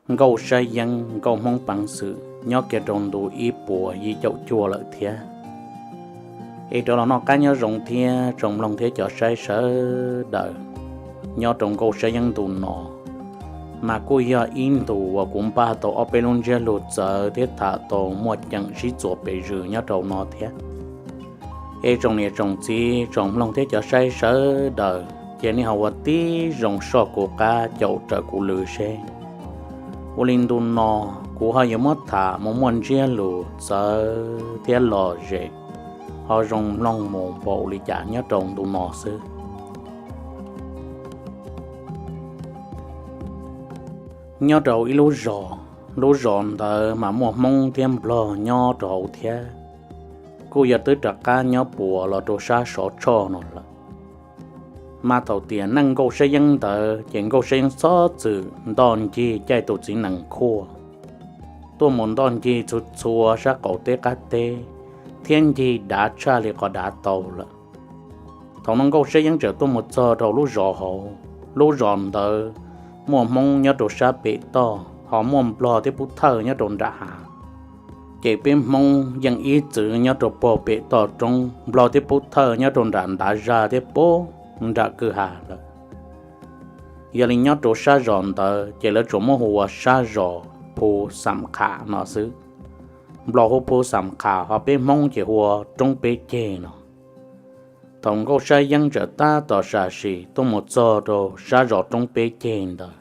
Nkauj Sab Yeeb, nkauj Hmoob peev xwm nyob kiag rau ntu ib puas yim caum cuaj lawm thiab. Es rov los noj qab nyob zoo thiab tsoom mloog thiab cov saib sawv daws, nyob rau Nkauj Sab Yeeb ntu no mas kuj yog ib ntu uas kuv npaj tau ob peb lub ntsiab lus txawv thiab tham tau muaj ceem sib txuas pes zwm nyob rau no thiab. Es tsoom niam tsoom txiv tsoom mloog thiab cov saib sawv daws, cia nej ho ua tib zoo soj kuv qab caum raws kuv lw seb ua li ntu no kuv ho yuav muab tham mus muaj ntsiab lus txawv thiab lom zem ho zoo mloog mus npaum li cas nyob rau ntu no xwb. Nyob rau ib lub zos, lub zos ntawd mas muaj Hmoob thiab Nplog nyob rau hauv thiab, kuj yog twb rov qab nyob puas los rau sab Sov Tshoj no lawm. Mas thaum tiam neej Nkauj Sab Yeeb ntawd ces Nkauj Sab Yeeb txhob txwm ntoj ncig caij tus txiv nees khuaj tuaj mus ntoj ncig txhua txhua sab qaum teb qab teb, thiab ncig dav tshaj li qhov dav tau lawm. Thaum no Nkauj Sab Yeeb txawm tuaj mus txog rau lub zos hauv, lub zos ntawd muaj Hmoob nyob rau sab pem toj ho muaj Nplog thiab Pub Thawj nyob rau nram hav. Ces peb Hmoob yeej ib txwm nyob rau puag pem toj roob, Nplog thiab Pub Thawj nyob rau nram ntav zaj thiab puag nram kwj ha lawm. Yog li nyob rau sab zos ntawd ces lawv tsuas muab hu ua sab zos Phu Xam Qham no xwb. Nplog hu Phu Xam Qham ho peb Hmoob ces hu ua Roob Peb Ceg no. Thaum Nkauj Sab Yeeb txawm tab tom sam sim tuaj mus txog rau sab zos Roob Peb Ceg ntawd,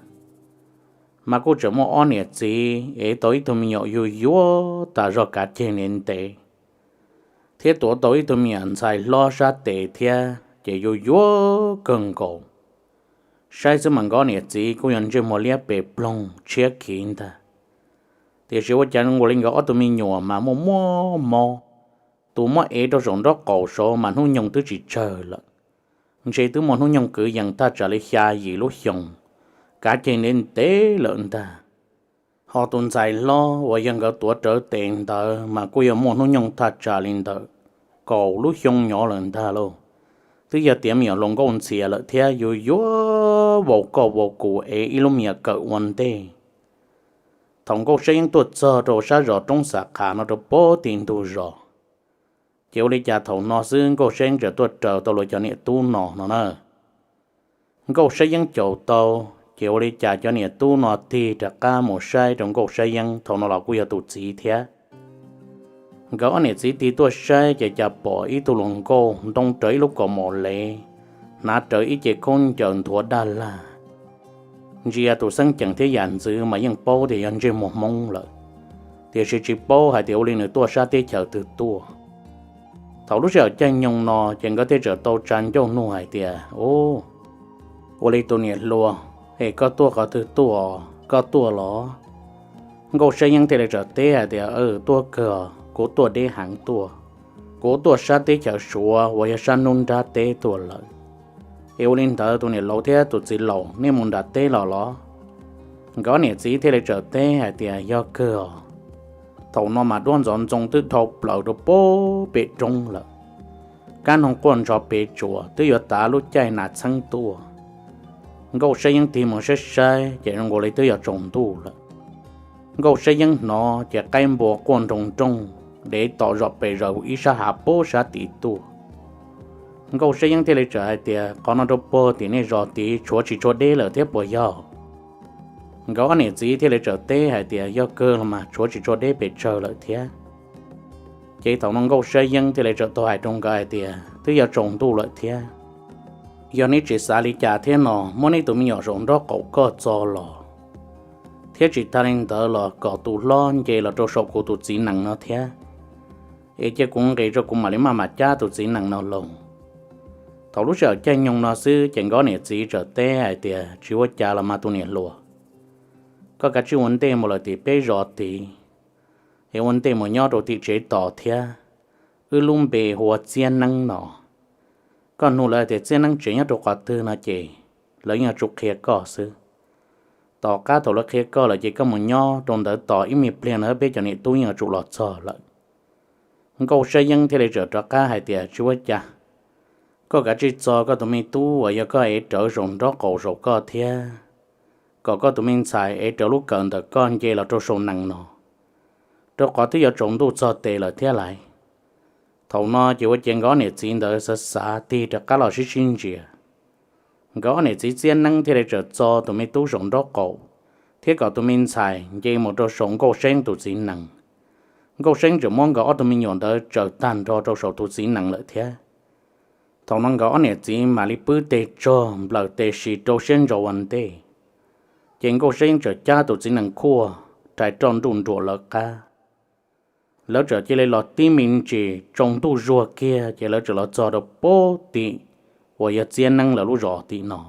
mas kuj tseem muaj ob niam txiv ev tau ib tug me nyuam yuag yuag tas zog kav ceg ntev ntev, thiab tuav tau ib tug me nyuam ntxhais hlob sab tes thiab ces yuag yuag kawg nkaus. Saib xwb mas nkawd niam txiv kuj yog ntsej muag liab pes ploog tshiab khiv ntag. Tiam sis ua cas zoo nkaus li nkawd ob tug me nyuam mas muaj muaj mob, tus muab ev rau saum nraub qaum saud mas hnub nyoog twb tsis tsawg lawm, ntshe twb muaj hnub nyoog kwv yees thaj tsam li xya yim lub xyoos, kav ceg ntev ntev lawm ntag. Ho tus ntxhais hlob uas yog nkawd tuav rawv tes ntawd mas kuj yog muaj hnub nyoog thaj tsam li ntawm kaum lub xyoo nyov lawm ntag lauj. Twb yog tiav me nyuam hluas nkauj ntxhias lawm thiab yuag yuag vau koj vau kuv ev ib lub me nyuam kawm ua ntej. Thaum Nkauj Sab Yeeb tuaj txog rau sab zos Roob Xam Qham no rau puag tim ntug zos, ces ua li cas thaum no xwb Nkauj Sab Yeeb txawm tuaj raws tau luag cov niam tub no no na. Nkauj Sab Yeeb caum tau, ces ua li cas cov niam tub no tig rov qab mus saib rau Nkauj Sab Yeeb, thaum no los kuj yog tus txiv thiab. Nkawd ob niam txiv tig tuaj saib ces cas pom ib tug hluas nkauj ntoo rawv ib lub kaus mom lev, hnav rawv ib ce khaub ncaws nthuav daj lag. Ntsia tus xeeb ceem thiab yam ntxwv mas yeej paub tias yog ntsej muag Hmoob lawm, tiam sis tsis paub hais tias ua li nws tuaj sab teb chaws twg tuaj. Thaum lub sij hawm caij nyoog no ces nkawd thiaj txawm tau tsa ncauj nug hais tias, Ub, ua li tus niam hluas, es koj tuaj qhov twg tuaj, koj tuaj los? Nkauj Sab Yeeb thiaj li txawm teb hais tias, Tuaj kawg, kuv tuaj deb heev tuaj. Kuv tuaj sab teb chaws Suav uas yog sab hnub nrab teb tuaj lawm. Es ua li ntawd tus niam laus thiab tus txiv laus nej mus nram teb los los? Nkawd niam txiv thiaj li txawm teb hais tias, Yog kawg os. Thaum no mas duab ntxoov ntxoo twb dhau plaws rau puag pem roob lawm. Kab noog quaj ntsho pes tsuas twb yuav tav lub caij nas txheeb tuaj. Nkauj Sab Yeeb tig mus saib saib ces zoo nkaus li twb yuav tsaus ntuj lawm. Nkauj Sab Yeeb hnov ces qaib npua quaj nroo nrooj, dev tom zom pes zaws ib sab hav puag sab tid tuaj. Nkauj Sab Yeeb thiaj li txawm hais tias, Qhov no rau puag tim nej zos tid tshuav tsis tshua deb lawm thiab puas yog? Nkawd ob niam txiv thiaj li txawm teb hais tias, Yog kawg los mas, tshuav tsis tshua deb pes tsawg lawm thiab. Ces thaum no Nkauj Sab Yeeb thiaj li txawm tau hais rau nkawd hais tias, Twb yuav tsaus ntuj lawm thiab. Yog neb tsis xav li cas thiab no, muab neb tus me nyuam saum nraub qaum koj txo los, thiab tsis tas li ntawd los kom tus hlob nce los rau saum kuv tus txiv nees no thiab, es cia kuv nqis rau kuv mam li maj mam cab tus txiv nees no los. Thaum lub sij hawm caij nyoog no xwb ces nkawd niam txiv txawm teb hais tias, Tsis ua cas los mas tus niam hluas, koj kav tsij ua ntej mus lawm tim peb zos tid, es ua ntej mus nyob rau tim tsev tos thiab. Wb lub npe hu ua Txiab Neeb no. Koj nug lawv hais tias Txiab Neeb tsev nyob rau qhov twg no ces lawv yeej yuav tsum qhia koj xwb. Tom qab thaum lawv qhia koj lawm ces koj mus nyob rau ntawd tos ib me pliag no peb cov niam tub yeej yuav tsum los txog lawm. Nkauj Sab Yeeb thiaj li txawm rov qab hais tias, Tsis ua cas, koj kav tsij txo koj tus me tub uas yog koj ev rawv saum nraub qaum saum koj thiab. kom koj tus me ntxhais ev rawv lub kawm ntawm koj nce los rau saum nees no, rau qhov twb yuav tsaus ntuj txog tes lawm thiab lais. Thaum no ces ua ces nkawd ob niam txiv ntawd xav xav tig rov qab los sib sib ntsia. Nkawd ob niam txiv txiab neeb thiaj li txawm txo tus me tub saum nraub qaum, thiab kom tus me ntxhais nce mus rau saum Nkauj Saib Yeeb tus txiv nees. Nkauj Saib Yeeb txawm muab nkawd ob tug me nyuam ntawd tsaws tag nrho rau saum tus txiv nees lawm thiab. Thaum no nkawd ob niam txiv mam li pw tes tsog nplawm tes si rau siab ntso ua ntej, ces Nkauj Saib Yeeb txawm cab tus txiv nees khuaj rais roj nruj nruam lawv qab. Lawv txawm cia li los tib me ntsis tsaus ntuj zuag kiag ces lawv txawm los txog rau puag tim uas yog txiab neeb lawv lub zos tim no.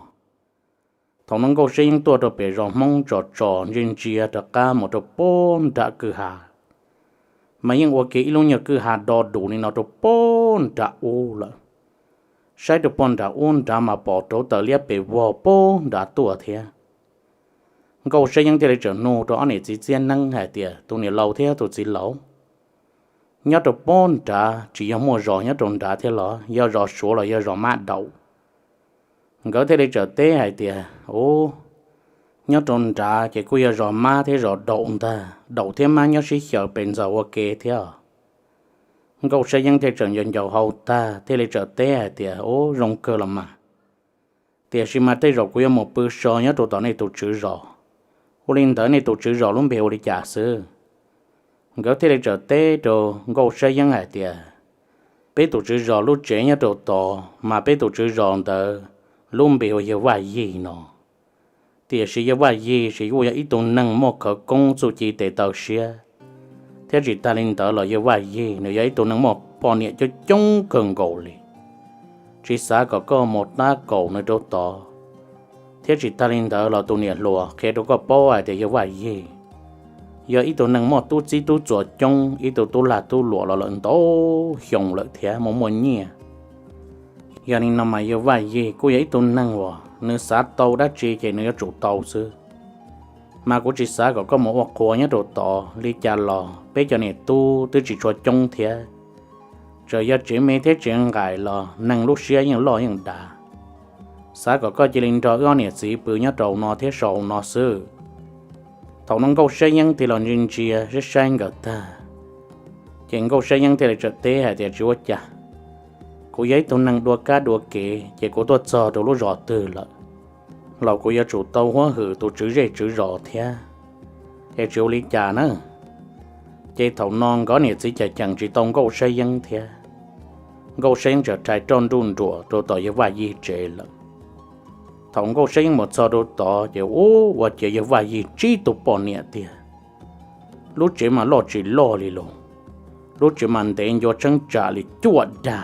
Thaum no Nkauj Saib Yeeb tuaj rau pem zos Hmoob tsom tsom ntsia ntsia rov qab mus rau puag nram kwj ha, mas yeej ua kiag ib lub nyuag kwj ha do dus li no rau puag nram ub lawm. Saib rau puag nram ub nrad mas pom rauv taws liab pes vog puag nrad tuaj thiab. Nkauj Saib Yeeb thiaj li txawm nug rau ob niam txiv txiab neeb hais tias, tus niam laus thiab tus txiv laus, nyob rau puag nrad tsis yog muaj zos nyob rau nrad thiab los? Yog zos Suav los yog zos Mab Daum? Nkawd thiaj li txawm teb hais tias, ub, nyob rau nrad ces kuj yog zos Mab thiab zos Daum ntag, Daum thiab Mab nyob sib xyaw pes ntxaws ua ke thiab. Nkauj Saib Yeeb thiaj txawm ncaus ncaus hau tag thiaj li txawm teb hais tias, ub, zoo kawg los mas, tiam sis mas tej zaum kuv yuav mus pw so nyob rau tom nej tus tswv zos. Ua li ntawd nej tus tswv zos lub npe ua li cas xwb? Nkawd thiaj li txawm teb rau Nkauj Saib Yeeb hais tias, peb tus tswv zos lub tsev nyob rau tod, mas peb tus tswv zos ntawd lub npe ua yawg Vaj Yig no. Tiam sis yawg Vaj Yig ces kuj yog ib tug neeg muaj khawv koob txuj ci tes taw siab, thiab tsis tas li ntawd los yawg Vaj Yig nws yog ib tug neeg muaj poj niam coob coob kawg nkaus li. Tsis xav kom koj mus tab kaum nws rau tod, thiab tsis tas li ntawd los tus niam hluas qhia rau koj paub hais tias yawg Vaj Yig yog ib tug neeg muaj tub txib tub txuas coob, ib tug tub lag tub luam los lawm ntau xyoo lawm thiab muaj muaj nyiaj. Yog li no mas yawg Vaj Yig kuj yog ib tug neeg uas nws xav tau dab tsi ces nws yuav tsum tau xwb. Mas kuv tsis xav kom koj mus ua qhua nyob rau tod, li cas los peb cov niam tub twb tsis tshua coob thiab. Txawm yog tsev me thiab tsev nqaim los neeg lub siab yeej loj yeej dav. Xav kom koj cia li nrog wb ob niam txiv pw nyob rau no thiab sau no xwb. Thaum no Nkauj Saib Yeeb thiaj los ntsia ntsia saib saib nkawd tag, ces Nkauj Saib Yeeb thiaj li txawm teb hais tias, tsis ua cas, kuv yog ib tug neeg dua kab dua kev ces kuv tuaj txog rau lub zos twg lawm los kuv yuav tsum tau huab hwm tus tswv zej tswv zos thiab, es tsis ua li cas na. Ces thaum no nkawd niam txiv cas ceem tsis tau Nkauj Saib Yeeb thiab. Nkauj Saib Yeeb txawm rhais roj nruj nruam rau tom yawg Vaj Yig tsev lawm. Thaum Nkauj Saib Yeeb mus txog rau tod ces ub, ua ciav yawg Vaj Yig tsib tug poj niam tiag. Lub tsev mas loj tsis loj li los, lub tsev mas ntev ncua tsheeb tsam li cuaj dag,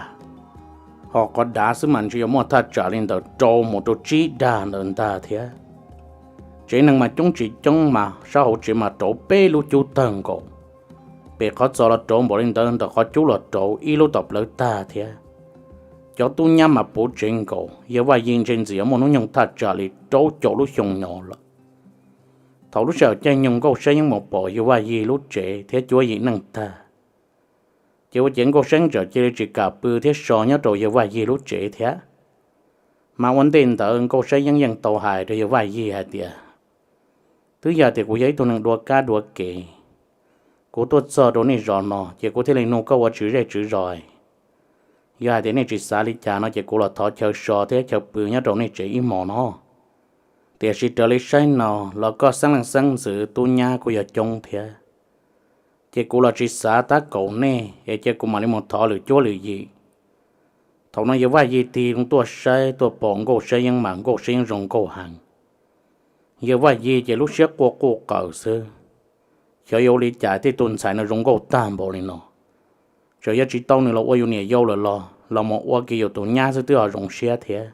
ho qhov dav xwb mas ntshe yuav muaj thaj tsam li ntawm rau mus rau tsib dag ntawd ntag thiab. Tsev neeg mas coob tsis coob mas sab hauv tsev mas rauv peb lub cub tawg nkaus, pem qhov txos los rauv npaum li ntawd, ntawm qhov cub los rauv ib lub tom plawv tag thiab. Cov tub nyab mas puv tsev nkaus, yawg Vaj Yig ntshe ntxim yuav muaj hnub nyoog thaj tsam li rau caum lub xyoo no lawm. Thaum lub sij hawm caij nyoog Nkauj Saib Yeeb mus pom yawg Vaj Yig lub tsev thiab cuab yim neej tag, ces ua ciav Nkauj Saib Yeeb txawm cia li tsis kam pw thiab so nyob rau yawg Vaj Yig lub tsev thiab. Mas ua ntej ntawd Nkauj Saib Yeeb yeej tau hais rau yawg Vaj Yig hais tias, twb yog tias kuv yog ib tug neeg dua kab dua kev, kuv tuaj txog rau nej zos no ces kuv thiaj li nug koj ua tswv zej tswv zos. Yog hais tias nej tsis xav li cas no ces kuv los thov chaw so thiab chaw pw nyob rau nej tsev ib hmos no. Tiam sis raws li saib no los koj xeeb leej xeeb ntxwv tub nyab kuj yog coob thiab, ces kuv los tsis xav tab kaum nej es cia kuv mam li mus thov lwm cuab lwm yim. Thaum no yawg Vaj Yig tig tuaj saib tuaj pom Nkauj Saib Yeeb mas Nkauj Saib Yeeb zoo nkauj heev. Yawg Vaj Yig ces lub siab quaj quj qaws xwb, xyov yuav ua li cas tej tug ntxhais no zoo nkauj tag npaum li no. Txawm yog tsis tau nws los ua yus niam yau lawm los los mus ua kiag yus tus nyab xwb twb ho zoo siab thiab.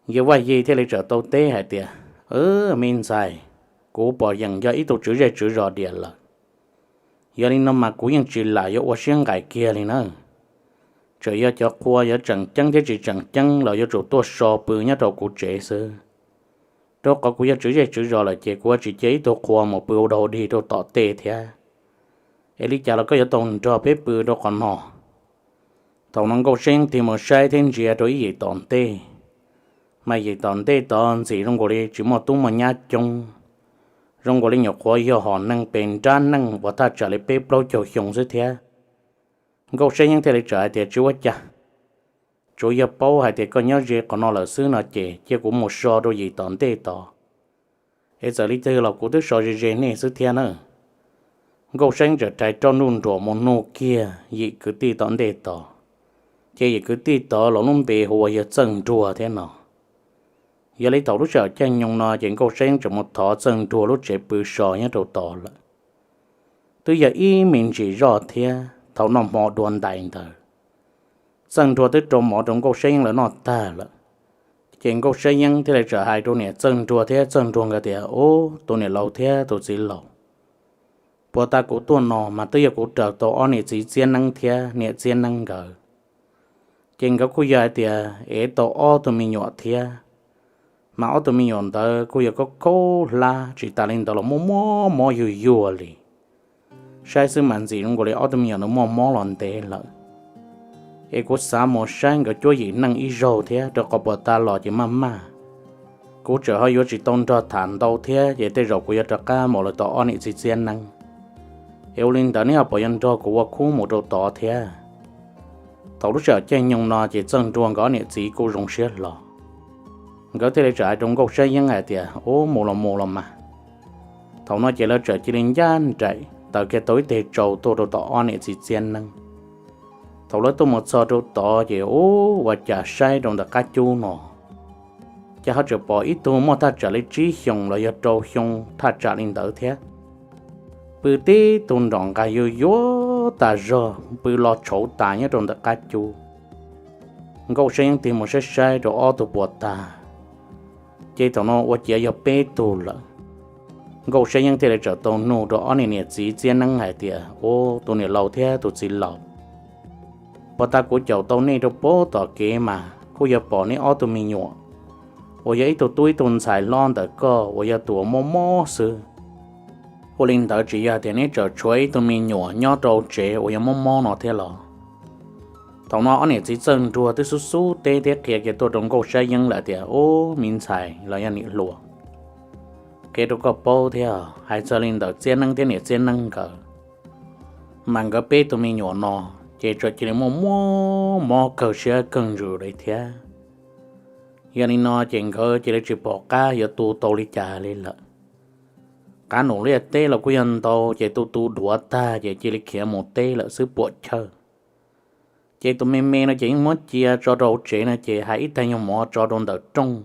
Yawg Vaj Yig thiaj li txawm tau teb hais tias, me ntxhais, kuv pom yeem yog ib tug tswv zej tswv zos diam lawm. Yog li no mas kuv yeej tsis lam yuav ua siab nqaim kiag li na. Txawm yog cov qhua yuav tseem ceeb thiab tsis tseem ceeb los yuav tsum tuaj so pw nyob rau kuv tsev xwb. Rau qhov kuv yog tswv zej tswv zos lawm ces kuv yuav tsis cia ib tug qhua mus pw ua dog dig rau tom tej thiab. Es li cas los koj yuav tau nrog peb pw rau qhov no. Thaum no Nkauj Saib Yeeb tig mus saib thiab ntsia rau ib yim tom ntej, Mas yim tom ntej tod ntxim zoo nkaus li tsis muaj tub muaj nyab coob, zoo nkaus li nyuam qhuav yog hom neeg pes nrab neej uas thaj tsam li peb plaub caug xyoo xwb thiab. Nkauj Saib Yeeb thiaj li txawm hais tias, Tsis ua cas, tsuav yog paub hais tias koj nyob ze qhov no lawm xwb no ces cia kuv mus so rau yim tom ntej tod, es txawm li twg los kuv twb so ze ze nej xwb thiab na. Nkauj Saib Yeeb txawm rais roj nruj nruam mus nug kiag yim kwv tij tom ntej tod, ces yim kwv tij tod los lub npe hu ua yog Txawj Nruag thiab no. Yog li thaum lub sij hawm caij nyoog no ces Nkauj Saib Yeeb tseem mus thov Txawj Nruag lub tsev pw so nyob rau tod lawm. Twb yog ib me ntsis zoj thiab, thaum noj hmo dua ntais ntawd, Txawj Nruag twb rau mov rau Nkauj Saib Yeeb lawv noj tag lawm. Ces Nkauj Saib Yeeb thiaj li txawm hais rau niam Txawj Nruag thiab Txawj Nruag nkawd tias, Ub, tus niam laus thiab tus txiv laus, puag ta kuv tuaj no mas twb yog kuv raws tau ob niam txiv Txiab Neeb thiab niam Txiab Neeb nkawd. Ces nkawd kuj yog hais tias ev tau ob tug me nyuam thiab, mas ob tug me nyuam ntawd kuj yog khaub khaub hlab, tsis tas li ntawd los muaj muaj mob yuag yuag li. Saib xwb mas ntxim zoo nkaus li ob tug me nyuam ntawd muaj mob los ntev lawm. Es kuv xav mus saib nkawd cuab yim neej ib zaug thiab, rau qhov puag ta los ces maj maj, kuv tseem ho yuav tsis tau nrog tham ntau thiab, ces tej zaum kuv yuav rov qab mus lawm tom ob niam txiv Txiab Neeb. Es ua li ntawd neb ho puas yuav nrog kuv ua khub mus rau tod thiab? Thaum lub sij hawm caij nyoog no ces Txawj Nruag nkawd ob niam txiv kuj zoo siab hlo. Nkawd thiaj li txawm hais rau Nkauj Saib Yeeb hais tias, Ub, mus los mus los mas. Thaum no ces lawv txawm cia li ncaj nraim taws kiag tau ib teg tsau tuaj rau tom ob niam txiv Txiab Neeb. Thaum lawv tuaj mus txog rau tod ces ub, ua cas saib rau ntawm qab cub no, cas ho tseem pom ib tug muaj thaj tsam li tsib xyoos los yog rau xyoo thaj tsam li ntawd thiab, pw tib tug nrom nqaij yuag yuag tas zog, pw los tshauv tas nyob rau ntawm qab cub. Nkauj Saib Yeeb tig mus saib saib rau ob tug puas tag, ces thaum no ua ciav yog peb tug lawm. Nkauj Saib Yeeb thiaj li txawm tau nug rau ob niam niam txiv Txiab Neeb hais tias, Ub, tus niam laus thiab tus txiv laus, puag ta kuv caum tau nej rau pem tom kev mas kuj yog pom neb ob tug me nyuam, uas yog ib tug tub ib tug ntxhais hlob ntawm koj uas yog tus uas mob mob xwb. Ua li ntawd tsis yog tias neb tseem tshuav ib tug me nyuam nyob rau tsev uas yog mob mob no thiab los? Thaum no ob niam txiv Txawj Nruag twb xub xub teb thiab qhia kiag tuaj rau Nkauj Saib Yeeb lawm tias, Ub, me ntxhais los yog niam hluas, qhia rau koj paub thiab, hais txog li ntawm Txiab Neeb thiab niam Txiab Neeb nkawd, mas nkawd peb tug me nyuam no ces tseem cia li muaj muaj mob kawg siab kawg ntsws li thiab. Yog li no ces nkawd cia li tsis pom qab yuav tu tau li cas li lawm. Qab num liaj teb los kuj yog ntau, ces tu tu duav tag ces cia li khiav mus teb lawm xwb puam chawj. Ces tus me me no ces yeej muab cia tso rau hauv tsev no ces hais ib tag nyuag mov tso rau ntawm rooj,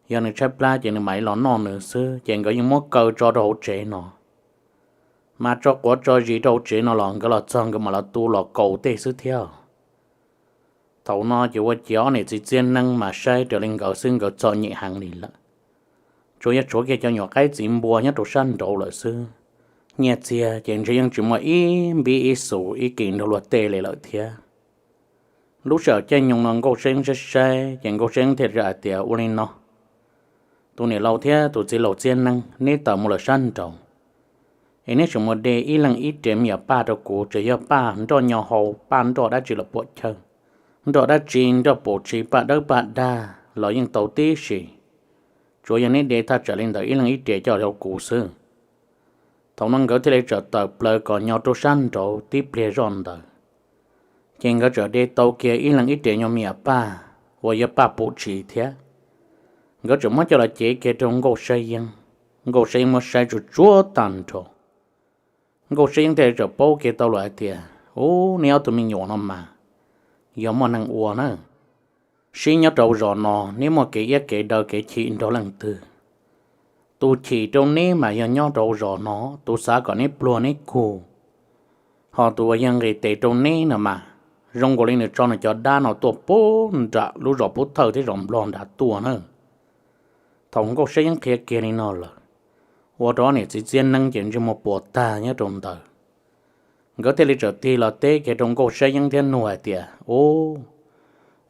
yog nws tshaib plab ces nws mam li los noj nws xwb, ces nkawd yeej muab kaw tso rau hauv tsev no. Mas tso quav tso zis rau hauv tsev no los nkawd los txog nkawd mam los tu los kaus tej xwb thiab. Thaum no ces ua ciav ob niam txiv Txiab Neeb mas saib raws li nkawd xwb nkawd txom nyem heev li lawm. Tsuas yog tshuav kiag cov nyuam qaib txiv npua nyob rau sab nraud lawm xwb. Nyiaj txiag ces ntshe yeej tsis muaj ib npib ib xus ib kis nrog luag tej li lawm thiab. Lub sij hawm caij nyoog no Nkauj Saib Yeeb saib saib ces Nkauj Saib Yeeb thiaj li hais tias, Ua li no, tus niam laus thiab tus txiv laus Txiab Neeb, neb tawm mus lawm sab nraud, es neb tseem mus de ib leeg ib res me nyuam paj rau kuv, tseem yog paj nroj nyo hau, paj nroj dab tsi los puam chawj, nroj dab tsi nroj pum tsis, paj dawb paj dag los yeej tau tib si. Tsuas yog neb de thaj tsam li ntawd ib leeg ib res coj rau kuv xwb. Thaum no nkawd thiaj li txawm tawm plaws kom nyo rau sab nraud tib pliag zoj ntawd, ces nkawd txawm de tau kiag ib leeg ib res nyuag me nyuam paj uas yog paj pum tsis thiab. Nkawd txawm muab coj los cev kiag rau Nkauj Saib Yeeb. Nkauj Saib Yeeb muab saib tsuag tsuag tag nrho, Nkauj Saib Yeeb thiaj li txawm paub kiag tau lawm hais tias, Ub, neb ob tug me nyuam no mas yog muaj neeg ua na. Sib nyob rau zos no neb muaj kev iab kev daw kev chim nrog leej twg? Tus chim rau neb mas yog nyob rau zos no, tus xav kom neb pluag neb kug. Ho tus uas yog nqis tes rau neb no mas, zoo nkaus li nws tso nws cov dab no tuaj puag nram lub zos Pub Thawj thiab zos Nplog nrad tuaj na. Thaum Nkauj Saib Yeeb qhia kiag li no lawm, ua rau ob niam txiv Txiab Neeb ces ntsej muag puas tag nyob rau ntawd. Nkawd thiaj li txawm tig los teb kiag rau Nkauj Saib Yeeb thiab nug hais tias, Ub,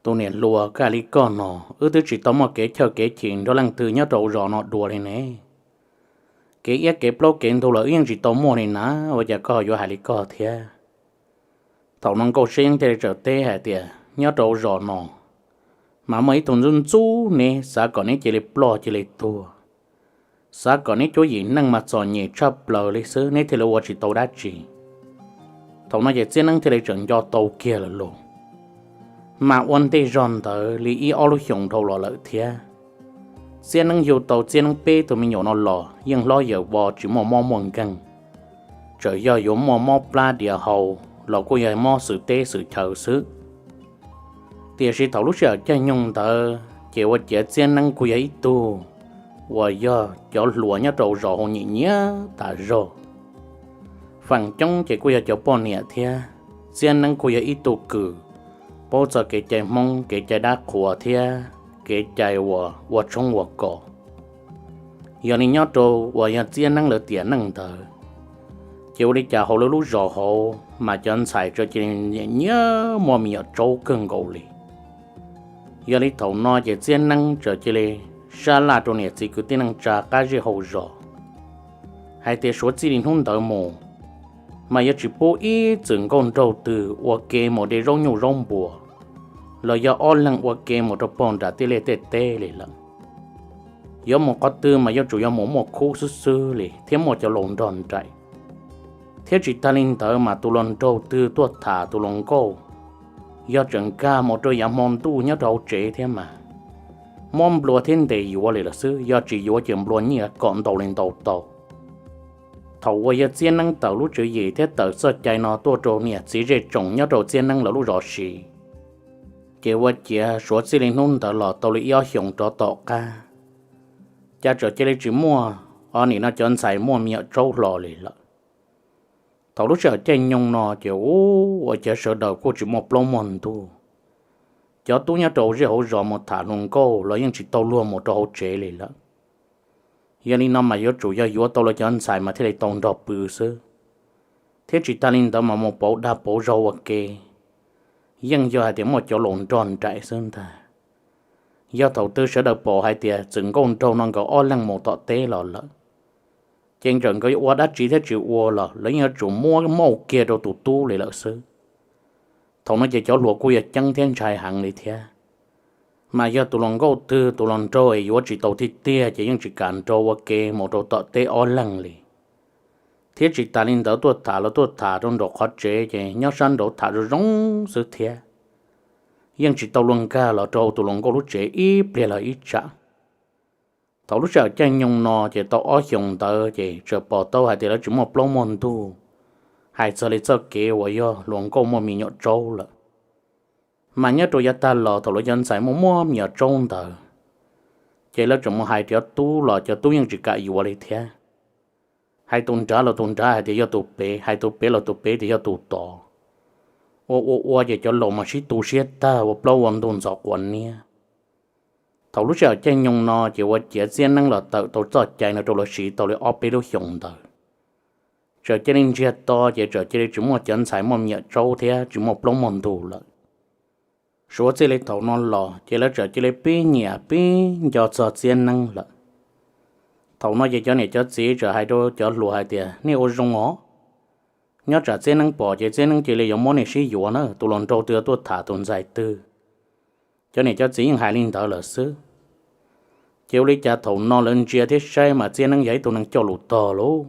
tus niam hluas, koj hais li koj no, wb twb tsis tau muaj kev chawj kev chim nrog leej twg nyob rau zos no dua li ne. Kev iab kev plaub kev ntug los wb yeej tsis tau muaj li na, ua cas koj ho yuav hais li koj thiab? Thaum no Nkauj Saib Yeeb thiaj li txawm teb hais tias, Nyob rau zos no mas muaj ib tug ntxub ntxub neb, xav kom neb cia li ploj cia li tuag, xav kom neb cuab yim neej mas txom nyem tshaj plaws li xwb, neb thiaj li ua tsis tau dab tsi. Thaum no ces Txiab Neeb thiaj li tseem nco tau kiag lawm lauj. Mas ua ntej zog ntawd li ib ob lub xyoos dhau los lawm thiab, Txiab Neeb yug tau Txiab Neeb peb tug me nyuam no los yeej hlob yawm vos tsis muaj mob muaj nkeeg, txawm yog yuav muaj mob plab diav hau los kuj yog mob xwm teb xwm chaw xwb. Tiam sis thaum lub sij hawm caij nyoog ntawd ces ua ciav Txiab Neeb kuj yog ib tug uas yog cov hluas nyob rau zos hauv nyiam nyiam tas zog. Feem coob ces kuj yog cov poj niam thiab. Txiab Neeb kuj yog ib tug kws paub txog kev cai Hmoob, kev cai dab qhuas thiab kev cai uas ua tshoob ua kos. Yog li nyob rau uas yog Txiab Neeb lawv tiam neej ntawd, ces ua li cas hauv lawv lub zos hauv mas cov ntxhais txawm cia li nyiam nyiam muaj me nyuam tsaub kawg nkaus li. Yog li thaum no ces Txiab Neeb txawm cia li sab laj rau niam txiv kwv tij neej tsa qab zej hauv zos hais tias suav txij li hnub ntawd mus mas yuav tsis pub ib txwm nkauj nraug twg ua ke mus de zaub nyuj zaub npua, los yog ob leeg ua ke mus rau pog nram tej liaj tej teb li lawm. Yuav mus qhov twg mas yuav tsum yog mus muaj khub xwb xwb li thiab muaj cov laus nrog nraim. Thiab tsis tas li ntawd mas tus hluas nraug twg tuaj tham tus hluas nkauj, yog tseem nkag mus rau yav hmo ntuj nyob rau hauv tsev thiab mas muab nplua thiab ntes yuav li lawm xwb, yog tsis yuav ces nplua nyiaj kom ntau li ntau tau. Thaum uas yog Txiab Neeb tawm lub tswv yim thiab tawm txoj cai no tuaj rau niam txiv zej tsoom nyob rau Txiab Neeb lawv lub zos siv, ces ua ciav suav txij li hnub ntawd los tau li ib ob xyoos rov tom qab, cas txawm cia li tsis muaj ob nim no cov ntxhais muaj me nyuam tsaub hlo li lawm. Thaum lub sij hawm caij nyoog no ces ua ciav sawv daws kuj tsis muaj plaub muaj ntug. Cov tub nyob rau zej hauv zos mus tham hluas nkauj los yeej tsis tau luag mus rau hauv tsev li lawm. Yog li no mas yuav tsum yog yuav tau lawv cov ntxhais mas thiaj li tau nrog pw xwb. Thiab tsis tas li ntawd mas mus pauv dag pauv zog ua ke, yeej yog hais tias muaj cov laus nrog nraim xwb ntag. Yog thaum twg sawv daws pom hais tias txwm nkauj nraug no nkawd ob leeg mus tom teb los lawm, ces txawm nkawd yuav ua dab tsi thiab tsis ua los lawv yeej yuav tsum muab mauj kiag rau tus tub li lawm xwb. Thaum no ces cov hluas kuj yog ceeb thiab ntshai heev li thiab. Mas yog tus hluas nkauj twg tus hluas nraug es yuav tsis tau tiag tiag ces yeej tsis kam nrog ua ke mus rau tom teb ob leeg li. Thiab tsis tas li ntawd tuaj tham los tuaj tham rau nraum qhov tsev ces nyob sab nraud tham zoo zoo xwb thiab, yeej tsis tau luag nkag los rau tus hluas nkauj lub tsev ib pliag los ib tsam. Thaum lub sij hawm caij nyoog no ces tau ob xyoos ntawd ces txawm pom tau hais tias lawv tsis muaj plaub muaj ntug hais txog li txoj kev uas yog hluas nkauj muaj me nyuam tsaub lawm. Mas nyob rau yav tag los thaum lawv cov ntxhais muaj muaj me nyuam tsaub ntawd, ces lawv tseem mus hais cov tub los cov tub yeej tsis kam yuav li thiab. Hais tus nrad los tus nrad hais tias yog tus pem, hais tus pem los tus pem tias yog tus tod. Ua ua ua ces cov laus mas sib tu siab tag ua plaub ua ntug ntxhov quav niab. Thaum lub sij hawm caij nyoog no ces ua ciav Txiab Neeb los tawm tau txoj cai no rau lawv siv tau li ob peb lub xyoos ntawd, txawm cia li ntsiag to ces txawm cia li tsis muaj cov ntxhais muaj me nyuam tsaub thiab tsis muaj plaub muaj ntug lawm. Suav txij li thaum no los ces lawv txawm cia li pib nyiam pib nco txog Txiab Neeb lawm. Thaum no ces cov niam cov txiv txawm hais rau cov hluas hais tias nej ua zoo os, nyob tsam Txiab Neeb pom ces Txiab Neeb cia li yuav muab nej sib yuav na, tus hluas nraug twg tuaj tham tus ntxhais twg. Cov niam cov txiv yeej hais li ntawd lawm xwb. Ces ua li cas thaum no lawv ntsia thiab saib mas Txiab Neeb yog ib tug neeg coj lus tog lauj.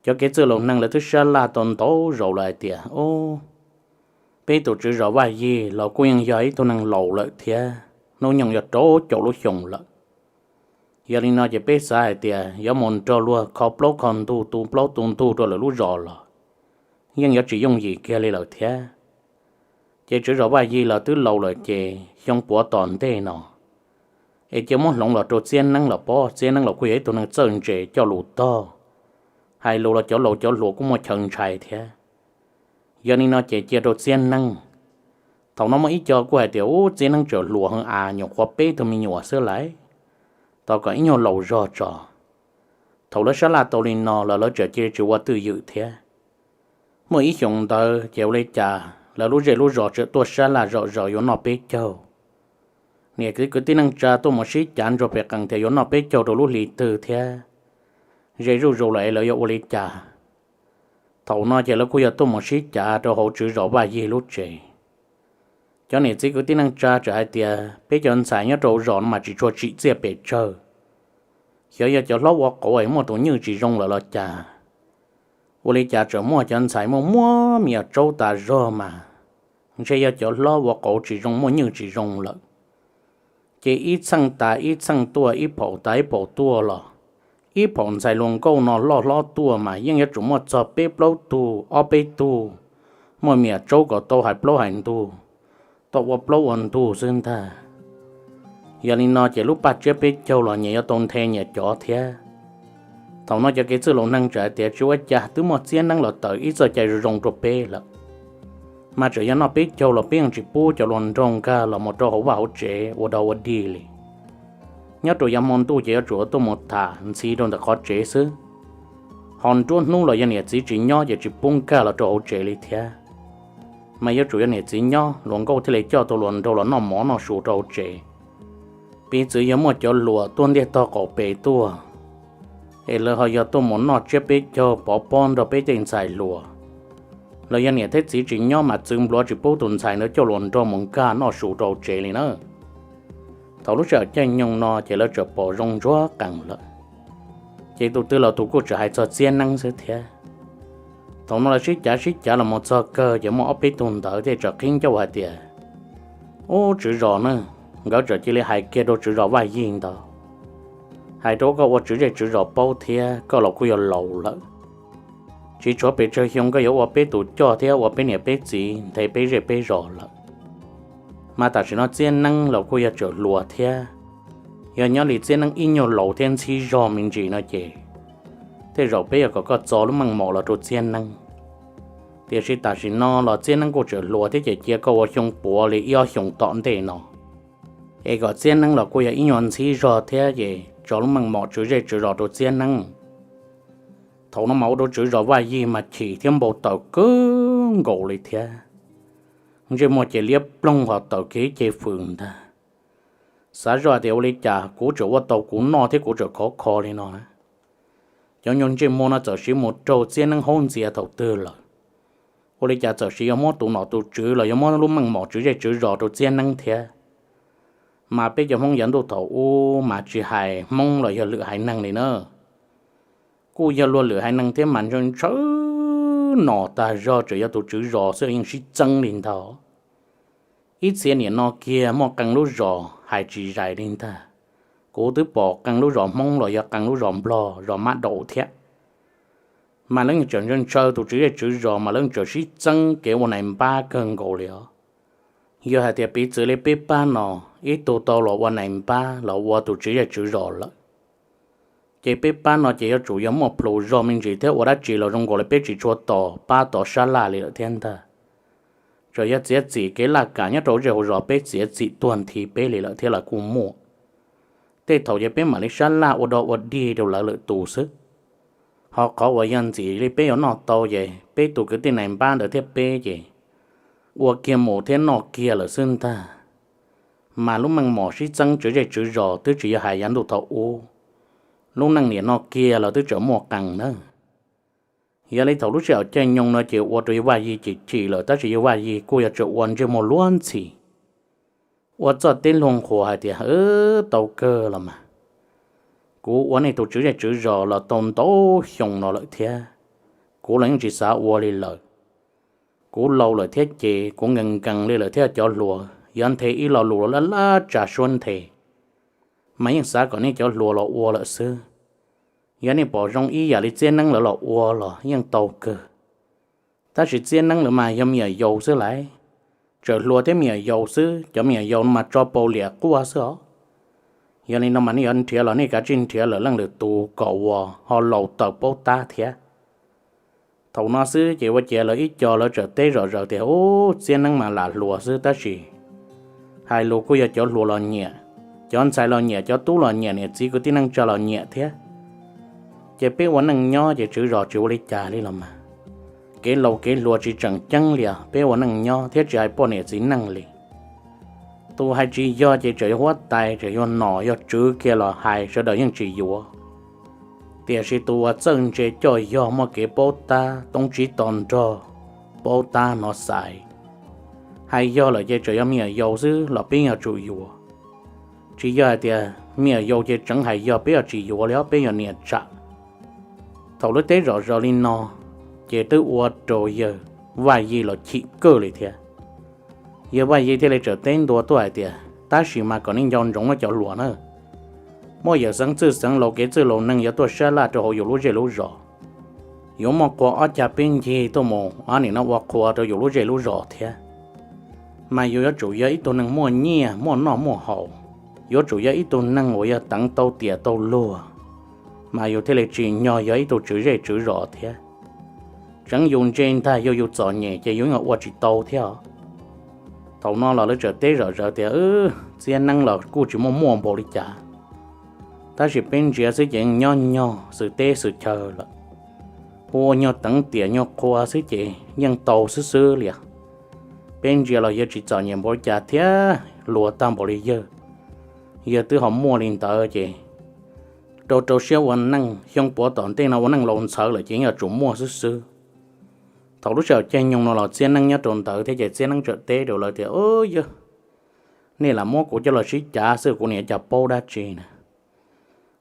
Cov kev txwj laus neeg lawv twb sab laj tau ntau zaus lawm hais tias, o, peb tus tswv zos Vaj Yig los kuj yeej yog ib tug neeg laus lawm thiab, hnub nyoog yuav rau caum lub xyoos lawm. Yog li no ces peb xav hais tias yuav mus nrog luag kho plaub kho ntug tu plaub tu ntug rau lawv lub zos los yeej yuav tsis yooj yim kiag li lawm thiab. Ces tswv zos Vaj Yig los twb laus lawm ces xyoo puav tom ntej no es cia muab hloov los rau Txiab Neeb los pob, Txiab Neeb los kuj yog ib tug neeg txawj ntse coj lus tog, hais lus los cov laus cov hluas kuj muaj chaw ntshai thiab. Yog li no ces cia rau Txiab Neeb. Thaum no muaj ib co kuj hais tias, ub, Txiab Neeb tseem hluas heev as, nyuam qhuav peb tug me nyuam xwb lauj, tos kom ib nyuag laus zog tso. Thaum lawv sab laj tau li no los lawv txawm cia li tsis ua twj ywm thiab. Muaj ib xyoos ntawd ces ua li cas lawv lub zej lub zos txawm tuaj sab laj zom zaws yuav noj peb caug. Niam txiv kwv tij neej tsa tuaj mus sib cav ntsoog pem qees tias yuav noj peb caug rau lub hli twg thiab ze zuj zus lawm es lawv yuav ua li cas. Thaum no ces lawv kuj yog tuaj mus sib cav rau hauv tswv zos Vaj Yig lub tsev. Cov niam txiv kwv tij neej tsa txawm hais tias peb cov ntxhais nyob rau zos no mas tsis tshua tsim txiaj pes tsawg, xyov yog cov hlob ua qauv es muaj tus nywj tsis zoo lawm los cas. Ua li cas txawm muaj cov ntxhais muaj muaj me nyuam tsaub tas zog mas ntshe yog cov hlob ua qauv tsis zoo muaj nywj tsis zoo lawm. Ces ib txheej tas ib txheej tuaj, ib phaum tas ib phaum tuaj los, ib phaum ntxhais hluas nkauj no loj hlob tuaj mas yeej yuav tsum muaj txog peb plaub tug ob peb tug, muaj me nyuam tsaub kom tau hais plaub hais ntug, tau ua plaub ua ntug xwb ntag. Yog li no ces lub paj tsiab peb caug los nyias yuav tau nthe nyias cov thiab. Thaum no cov kev txwj laus neeg txawm hais tias tsis ua cas, twb muaj txiab neeb los tawm ib txoj cai zoo zoo rau peb lawm, mas txawm yog noj peb caug los peb yeej tsis pub cov hluas nraug nkag los mus rau hauv vaj hauv tsev ua dog ua dig li. Nyob rau yav hmo ntuj ces yuav tsum tuaj mus tham ntxhi rau ntawm qhov tsev xwb, ho nruab hnub los yog niam txiv tsis nyob ces tsis pub nkag los rau hauv tsev li thiab. Mas yuav tsum yog niam txiv nyob hluas nkauj thiaj li coj tau hluas nraug los noj mov noj su rau hauv tsev. Piv txwv yog muaj cov hluas tuaj ntiaj tog qaum pes tuaj, es lawv ho yog tuaj mus noj tsiab peb caug pov pob nrog peb tej ntxhais hluas, los yog niam thiab txiv tsis nyob mas txwv npluav tsis pub tus ntxhais ntawd coj hluas nraug mus nkag noj su rau hauv tsev li na. Thaum lub sij hawm caij nyoog no ces lawv txawm pom zoo ntsuag qees lawm, ces tus twg los tus kuj txawm hais txog txiab neeb xwb thiab. Thaum no lawv sib cav sib cav los mus txog kawg ces muaj ob peb tug ntawd thiaj txawm qhib ncauj hais tias, Ub, tswv zos na, nkawd txawm cia li hais kiag rau tswv zos Vaj Yig ntawd, hais rau koj ua tswv zej tswv zos paub thiab, koj los kuj yog laus lawm, tsis tshuav pes tsawg xyoo koj yuav ua peb tus coj thiab ua peb niam peb txiv nthe peb zej peb zos lawm. Mas tam sim no txiab neeb los kuj yog tseem hluas thiab, yog nyob li txiab neeb ib nyuag laus thiab ntxhib zog me ntsis no ces tej zaum peb yuav kom koj txo lub meej mom los rau txiab neeb. Tiam sis tam sim no los txiab neeb kuj tseem hluas thiab ces cia koj ua xyoo puav li ib ob xyoos tom ntej no, es kom txiab neeb los kuj yog ib nyuag ntxhib zog thiab ces tso lub meej mom tswv zej tswv zos rau txiab neeb. Thaum no mas ua rau tswv zos Vaj Yig mas chim thiab npau taws kawg nkaus li thiab. Ntsej muag ces liab ploog ho tawm kiag ib ce fws ntag. Xav zoj tias ua li cas kuv tseem ua tau kuv noj thiab kuv tseem khov kho li no na, cov nyuag ntsej muag no txawm siv mus raug txiab neeb haub ntxias thaum twg lawm. Ua li cas txawm siv yuav muab tus nom tus tswv los yuav muab lub meej mom tswv zej tswv zos rau txiab neeb thiab. Mas peb cov Hmoob yav ntuj thaum ub mas tsis hais Hmoob los yog lwm haiv neeg li na, kuj yog luag lwm haiv neeg thiab mas ntshaw ntshaw nom tag zog tseem yog tus tswv zos xwb yeej sib txeeb li ntag. Ib txhia niam no kiag muaj qee lub zos hais tsis zais li ntag. Kuv twb pom qee lub zos Hmoob los yog qee lub zos Nplog zos Mab Daum thiab, mas lawv yeej tseem ntshaw ntshaw tus tswv zej tswv zos mas lawv yeej tseem sib txeeb kev ua nais npab kawg nkaus li os. Yog hais tias piv txwv li peb pab no, ib tug tau los ua nais npab los ua tus tswv zej tswv zos lawm, ces peb pab no ces yuav tsum yog muaj plhus zog me ntsis thiab ua dab tsi los zoo nkaus li peb tsis tshua tos pab tos sab laj li lawm thiab ntag. Txawm yog txiav txim kev laj kam nyob rau zej hauv zos peb txiav txim tuag nthi peb li lawm thiab los kuj muaj. Tej thaum ces peb mam li sab laj ua dog ua dig rau lawv lwm tus xwb. Ho qhov uas yog ntxim li peb yuav noj tau ces peb tus kwv tij nais npab ntawd thiab peb ces ua kiag mus thiab noj kiag lawm xwb ntag. Mas lub meej mom sib txeeb tswv zej tswv zos twb tsis yog hais yav ntuj thaum ub, lub neej niam no kiag los twb tseem muaj qee na. Yog li thaum lub sij hawm caij nyoog no ces ua rau yawg Vaj Yig chim chim lawm tab sis yawg Vaj Yig kuj yuav tsum ua ntsej muag luag ntxhi, ua txoj teb luag nqhuas hais tias, Tau kawg los mas, kuv ua nej tus tswv zej tswv zos los tau ntau xyoo no lawm thiab, kuv los yeej tsis xav ua li lawm. Kuv laus lawm thiab ces kuv nkees nkees li lawm thiab cov hluas, yog nthe ib lo lus los laj laj tsa suab nthe, mas yeej xav kom nej cov hluas los ua lawm xwb. Yog nej pom zoo ib yam li txiab neeb lawv los ua los yeej tau kawg, tab sis txiab neeb lawv mas yog me nyuam yaus xwb lauj, tseem hluas thiab me nyuam yaus xwb, cov me nyuam yaus no mas tso paus liam quaj xwb os. Yog li no mas nej yuav nrhiav los nej kav tsij nrhiav lawm leej lwm tus kom uas ho laus tawm paub tab thiab. Thaum no xwb ces ua ciav lawv ib co lawv txawm teb zom zaws tias, Ub, txiab neeb mas lam hluas xwb tab sis hais lus kuj yog cov hluas los nyiam, cov ntxhais los nyiam, cov tub los nyiam, niam txiv kwv tij neej tsa los nyiam thiab. Ces peb ua neej nyob ces tswv zos tsis ua li cas li los mas, kev laus kev hluas tsis tseem ceeb li os, peb ua neej nyob thiab tsis hais poj niam txiv neej li. Tus hais tsis yog ces tseem yog huab tais, tseem yog nom yog tswv kiag los hais sawv daws yeej tsis yuav. Tiam sis tus uas txawj ntse coj yog muaj kev paub tab, toob tsib to nrog, paub tab hnov xaiv, Hais yog lawm ces tseem yog me nyuam yaus xwb los peb yuav tsum yuav. Tsis yog hais tias me nyuam yaus ces tseev hais yog peb yuav tsis yuav li os, peb yog niam tsam. Thaum lub teb zom zaws li no, ces twb ua rau yawg Vaj Yig los chim kawg li thiab. Yawg Vaj Yig thiaj li txawm teb ntua tuaj hais tias, tab sis mas kom nej nco ntsoov cov hluas na, muaj yawm xeev txwj xeev laus kev txwj laus neeg yuav tuaj sab laj rau hauv yus lub zej lub zos, yuav muaj qhua ob cag peb ncig tuaj mus ob nim no ua qhua rau yus lub zej lub zos thiab. Mas yus yuav tsum yog ib tug neeg muaj nyiaj muaj noj muaj haus, yuav tsum yog ib tug neeg uas yog teev tau tiam tau luag, mas yus thiaj li tsim nyog yog ib tug tswv zej tswv zos thiab. Tseev yus ntse ntag, yog yus txom nyem ces yus yeej ua tsis tau thiab. Thaum no los lawv txawm teb zom zaws tias, txiab neeb los kuj tsis muaj muaj npaum li cas, tab sis peb ntsia xwb ces nyob nyog xwm teb xwm chaw lawm, hu ua nyuag teev tiam nyuag qhua xwb ces yeej tau xwb xwb li. Peb ntsia los yawg tsis txom nyem npaum li cas thiab, luag tag npaum li yawg, yawg twb ho muaj li ntawd ces rau rau siab ua neej, xyoo puav tom ntej no ua neej laus ntxhawv lawm ces yeej yuav tsum muaj xwb xwb. Thaum lub sij hawm caij nyoog no los txiab neeb nyob rau ntawd thiab ces txiab neeb txawm teb rau lawv tias, yawg, nej lam muab kuv coj los sib cav xwb, kuv niam cas paub dab tsi na.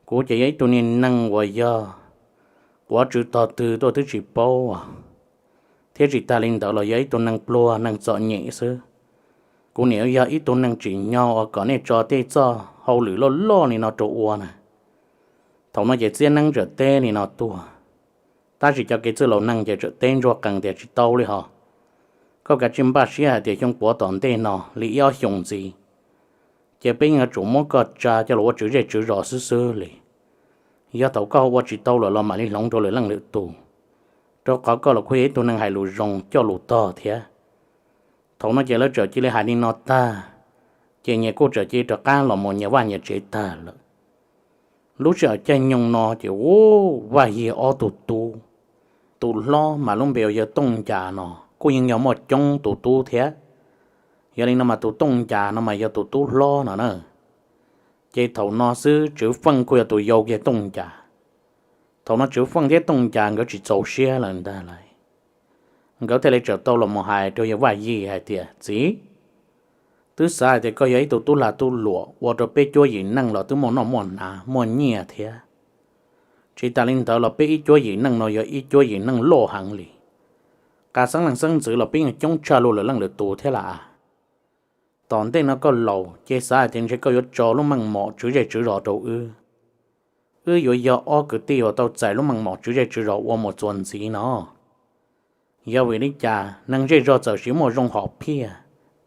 Kuv ces yog ib tug niag neeg uas yog quav tswv tog twg tuaj twb tsis paub, thiab tsis tas li ntawd los yog ib tug neeg pluag neeg txom nyem xwb. Kuv niam yog ib tug neeg tsim nyog uas kom nej tso tej txoj hauj lwm loj loj li no rau ua na. Thaum no ces txiab neeb txawm teb li no tuaj, tab sis cov kev txwj laus neeg ces txawm teb ntsuag qees tias, tsis tau li hos. Koj kav tsij npaj siab hais tias xyoo puav tom ntej no li ib ob xyoos ntxiv, ces peb yeej yuav tsum muab koj tsa coj los ua tswv zej tswv zos xwb xwb li. Yog thaum koj ua tsis tau lawm los mam li hloov rau lwm leej lwm tus, rau qhov koj los kuj yog ib tug neeg hais lus zoo coj lus tog thiab. Thaum no ces lawv txawm cia li hais li no tag, ces nyias kuj txawm cia li rov qab los mus nyias vaj nyias tsev tag lawm. Lub sij hawm caij nyoog no ces ub, Vaj Yig ob tug tub, tus hlob mas lub npe ua yawg Tooj Ncas no kuj yeej yog muaj coob tus tub thiab. Yog li no mas tus Tooj Ncas no mas yog tus tub hlob no na. Ces thaum no xwb Tswv Feej kuj yog tus yau kiag Tooj Ncas. Thaum no Tswv Feej thiab Tooj Ncas nkawd tsis txaus siab lawm ntag lauj. Nkawd thiaj li txawm tau los mus hais rau yawg Vaj Yig hais tias, txiv, twb xav hais tias koj yog ib tug tub hla tub luam ua rau peb cuab yim neej los twb muaj noj muaj hnav muaj nyiaj thiab. Tsis tas li ntawd los peb ib cuab yim neej no yog ib cuab yim neej loj heev li. Qas xeeb leej xeeb ntxwv los peb yeej coob tshaj lug lwm leej lwm tus thiab las. Tom ntej no koj laus ces xav hais tias ntshe koj yuav tso lub meej mom tswv zej tswv zos rau wb. Wb yuav yog ob kwv tij uas tau txais lub meej mom tswv zej tswv zos ua mus txuas ntxiv no. Yog vim li cas neeg zej zog txawm siv muaj zoo hom phiaj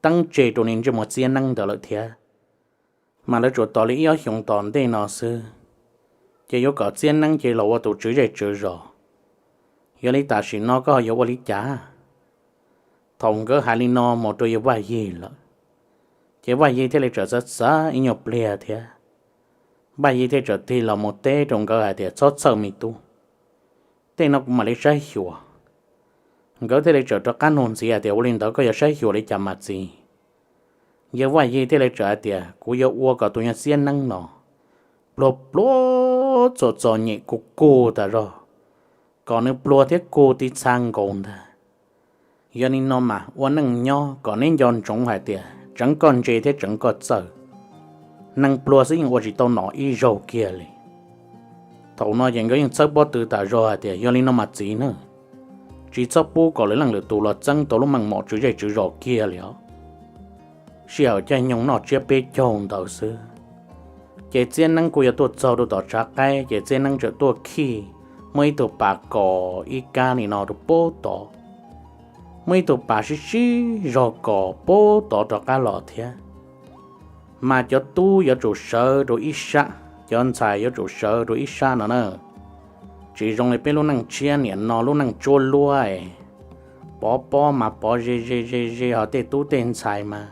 teeb tse rau niag ntsej muag txiab neeb ntawd lawm thiab? Mas lawv tsuas tos li ib ob xyoos tom ntej no xwb, ces yuav kom txiab neeb ces los ua tus tswv zej tswv zos. Yog li tam sim no koj ho yuav ua li cas? Thaum nkawd hais li no mus rau yawg Vaj Yig lawm, ces Vaj Yig thiaj li txawm xav xav ib nyuag pliag thiab. Vaj Yig thiaj txawm tig los mus teb rau nkawd hais tias, txhob txhawj me tub, tej no kuv mam li saib xyuas. Nkawd thiaj li txawm rov qab nug ntxiv hais tias, ua li ntawd koj yuav saib xyuas li cas mas txiv? Yawg Vaj Yig thiaj li txawm hais tias, kuv yuav ua kom tus nyuag txiab neeb no pluag pluag txom txom nyem kug kug tas zog, kom nws pluag thiab kug tib txha nkaus ntag. Yog li no mas ua neej nyob kom neb nco ntsoov hais tias tseev koj ntse thiab tseev koj txawj, neeg pluag xwb yeej ua tsis tau nom ib zaug kiag li. Thaum no ces nkawd yeej txhawb pob tw tas zog hais tias, yog li no mas txiv na, tsis txhob pub kom lwm leej lwm tus los txeeb tau lub meej mom tswv zej tswv zos kiag li os. Sij hawm caij nyoog noj tsiab peb caug ntawd xwb, ces txiab neeb kuj yuav tuaj txog rau tom tshav qaib, ces txiab neeb txawm tuaj khij muaj ib tug pas kos ib kab li no rau pab tod, muaj ib tug pas sib sib zog kos pab tod rov qab los thiab. Mas cov tub yuav tsum sawv rau ib sab, cov ntxhais yuav tsum sawv rau ib sab no na. Tsis zoo li peb lub neej tshiab niam no lub neej tsuab luab, pov pob mas pov ze ze ze ze ho tej tub tej ntxhais mas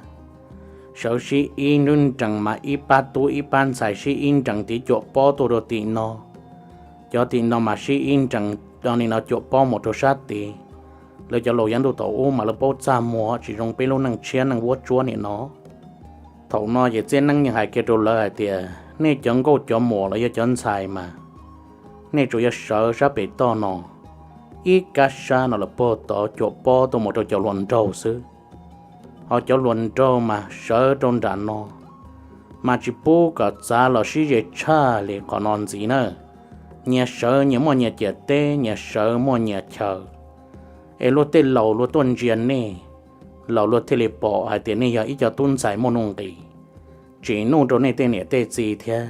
sawv sib ib nrees mas ib pab tub ib pab ntxhais sib ib nrees tiv cuam pob tuaj rau tim no. Cov tim no mas sib ib nrees li no cuam pob mus rau sab tid. Lawv cov laus yav ntuj thaum ub mas lawv paub txaj muag, tsis zoo peb lub neej tshiab neej vuab tsuab niam no. Thaum no ces txiab neeb yeej hais kiag rau lawv hais tias, nej cov nkauj cov muam los yog cov ntxhais mas nej tsuas yog sawv sab pem toj no, ib kab sab no lawm pag tod cuam pob tuaj mus rau cov hluas nraug xwb. Ho cov hluas nraug mas sawv rau nram no, mas tsis pub kom txav los sib ze tshaj li qhov no ntxiv na. Nyias sawv nyias muaj nyias ciam teb, nyias sawv muaj nyias chaw. Es luag tej laus luag tuaj ntsia nej, laus luag thiaj li pom hais tias nej yog ib co tub ntxhais muaj nuj nqis, tsim nuj rau nej tej niam tej txiv thiab.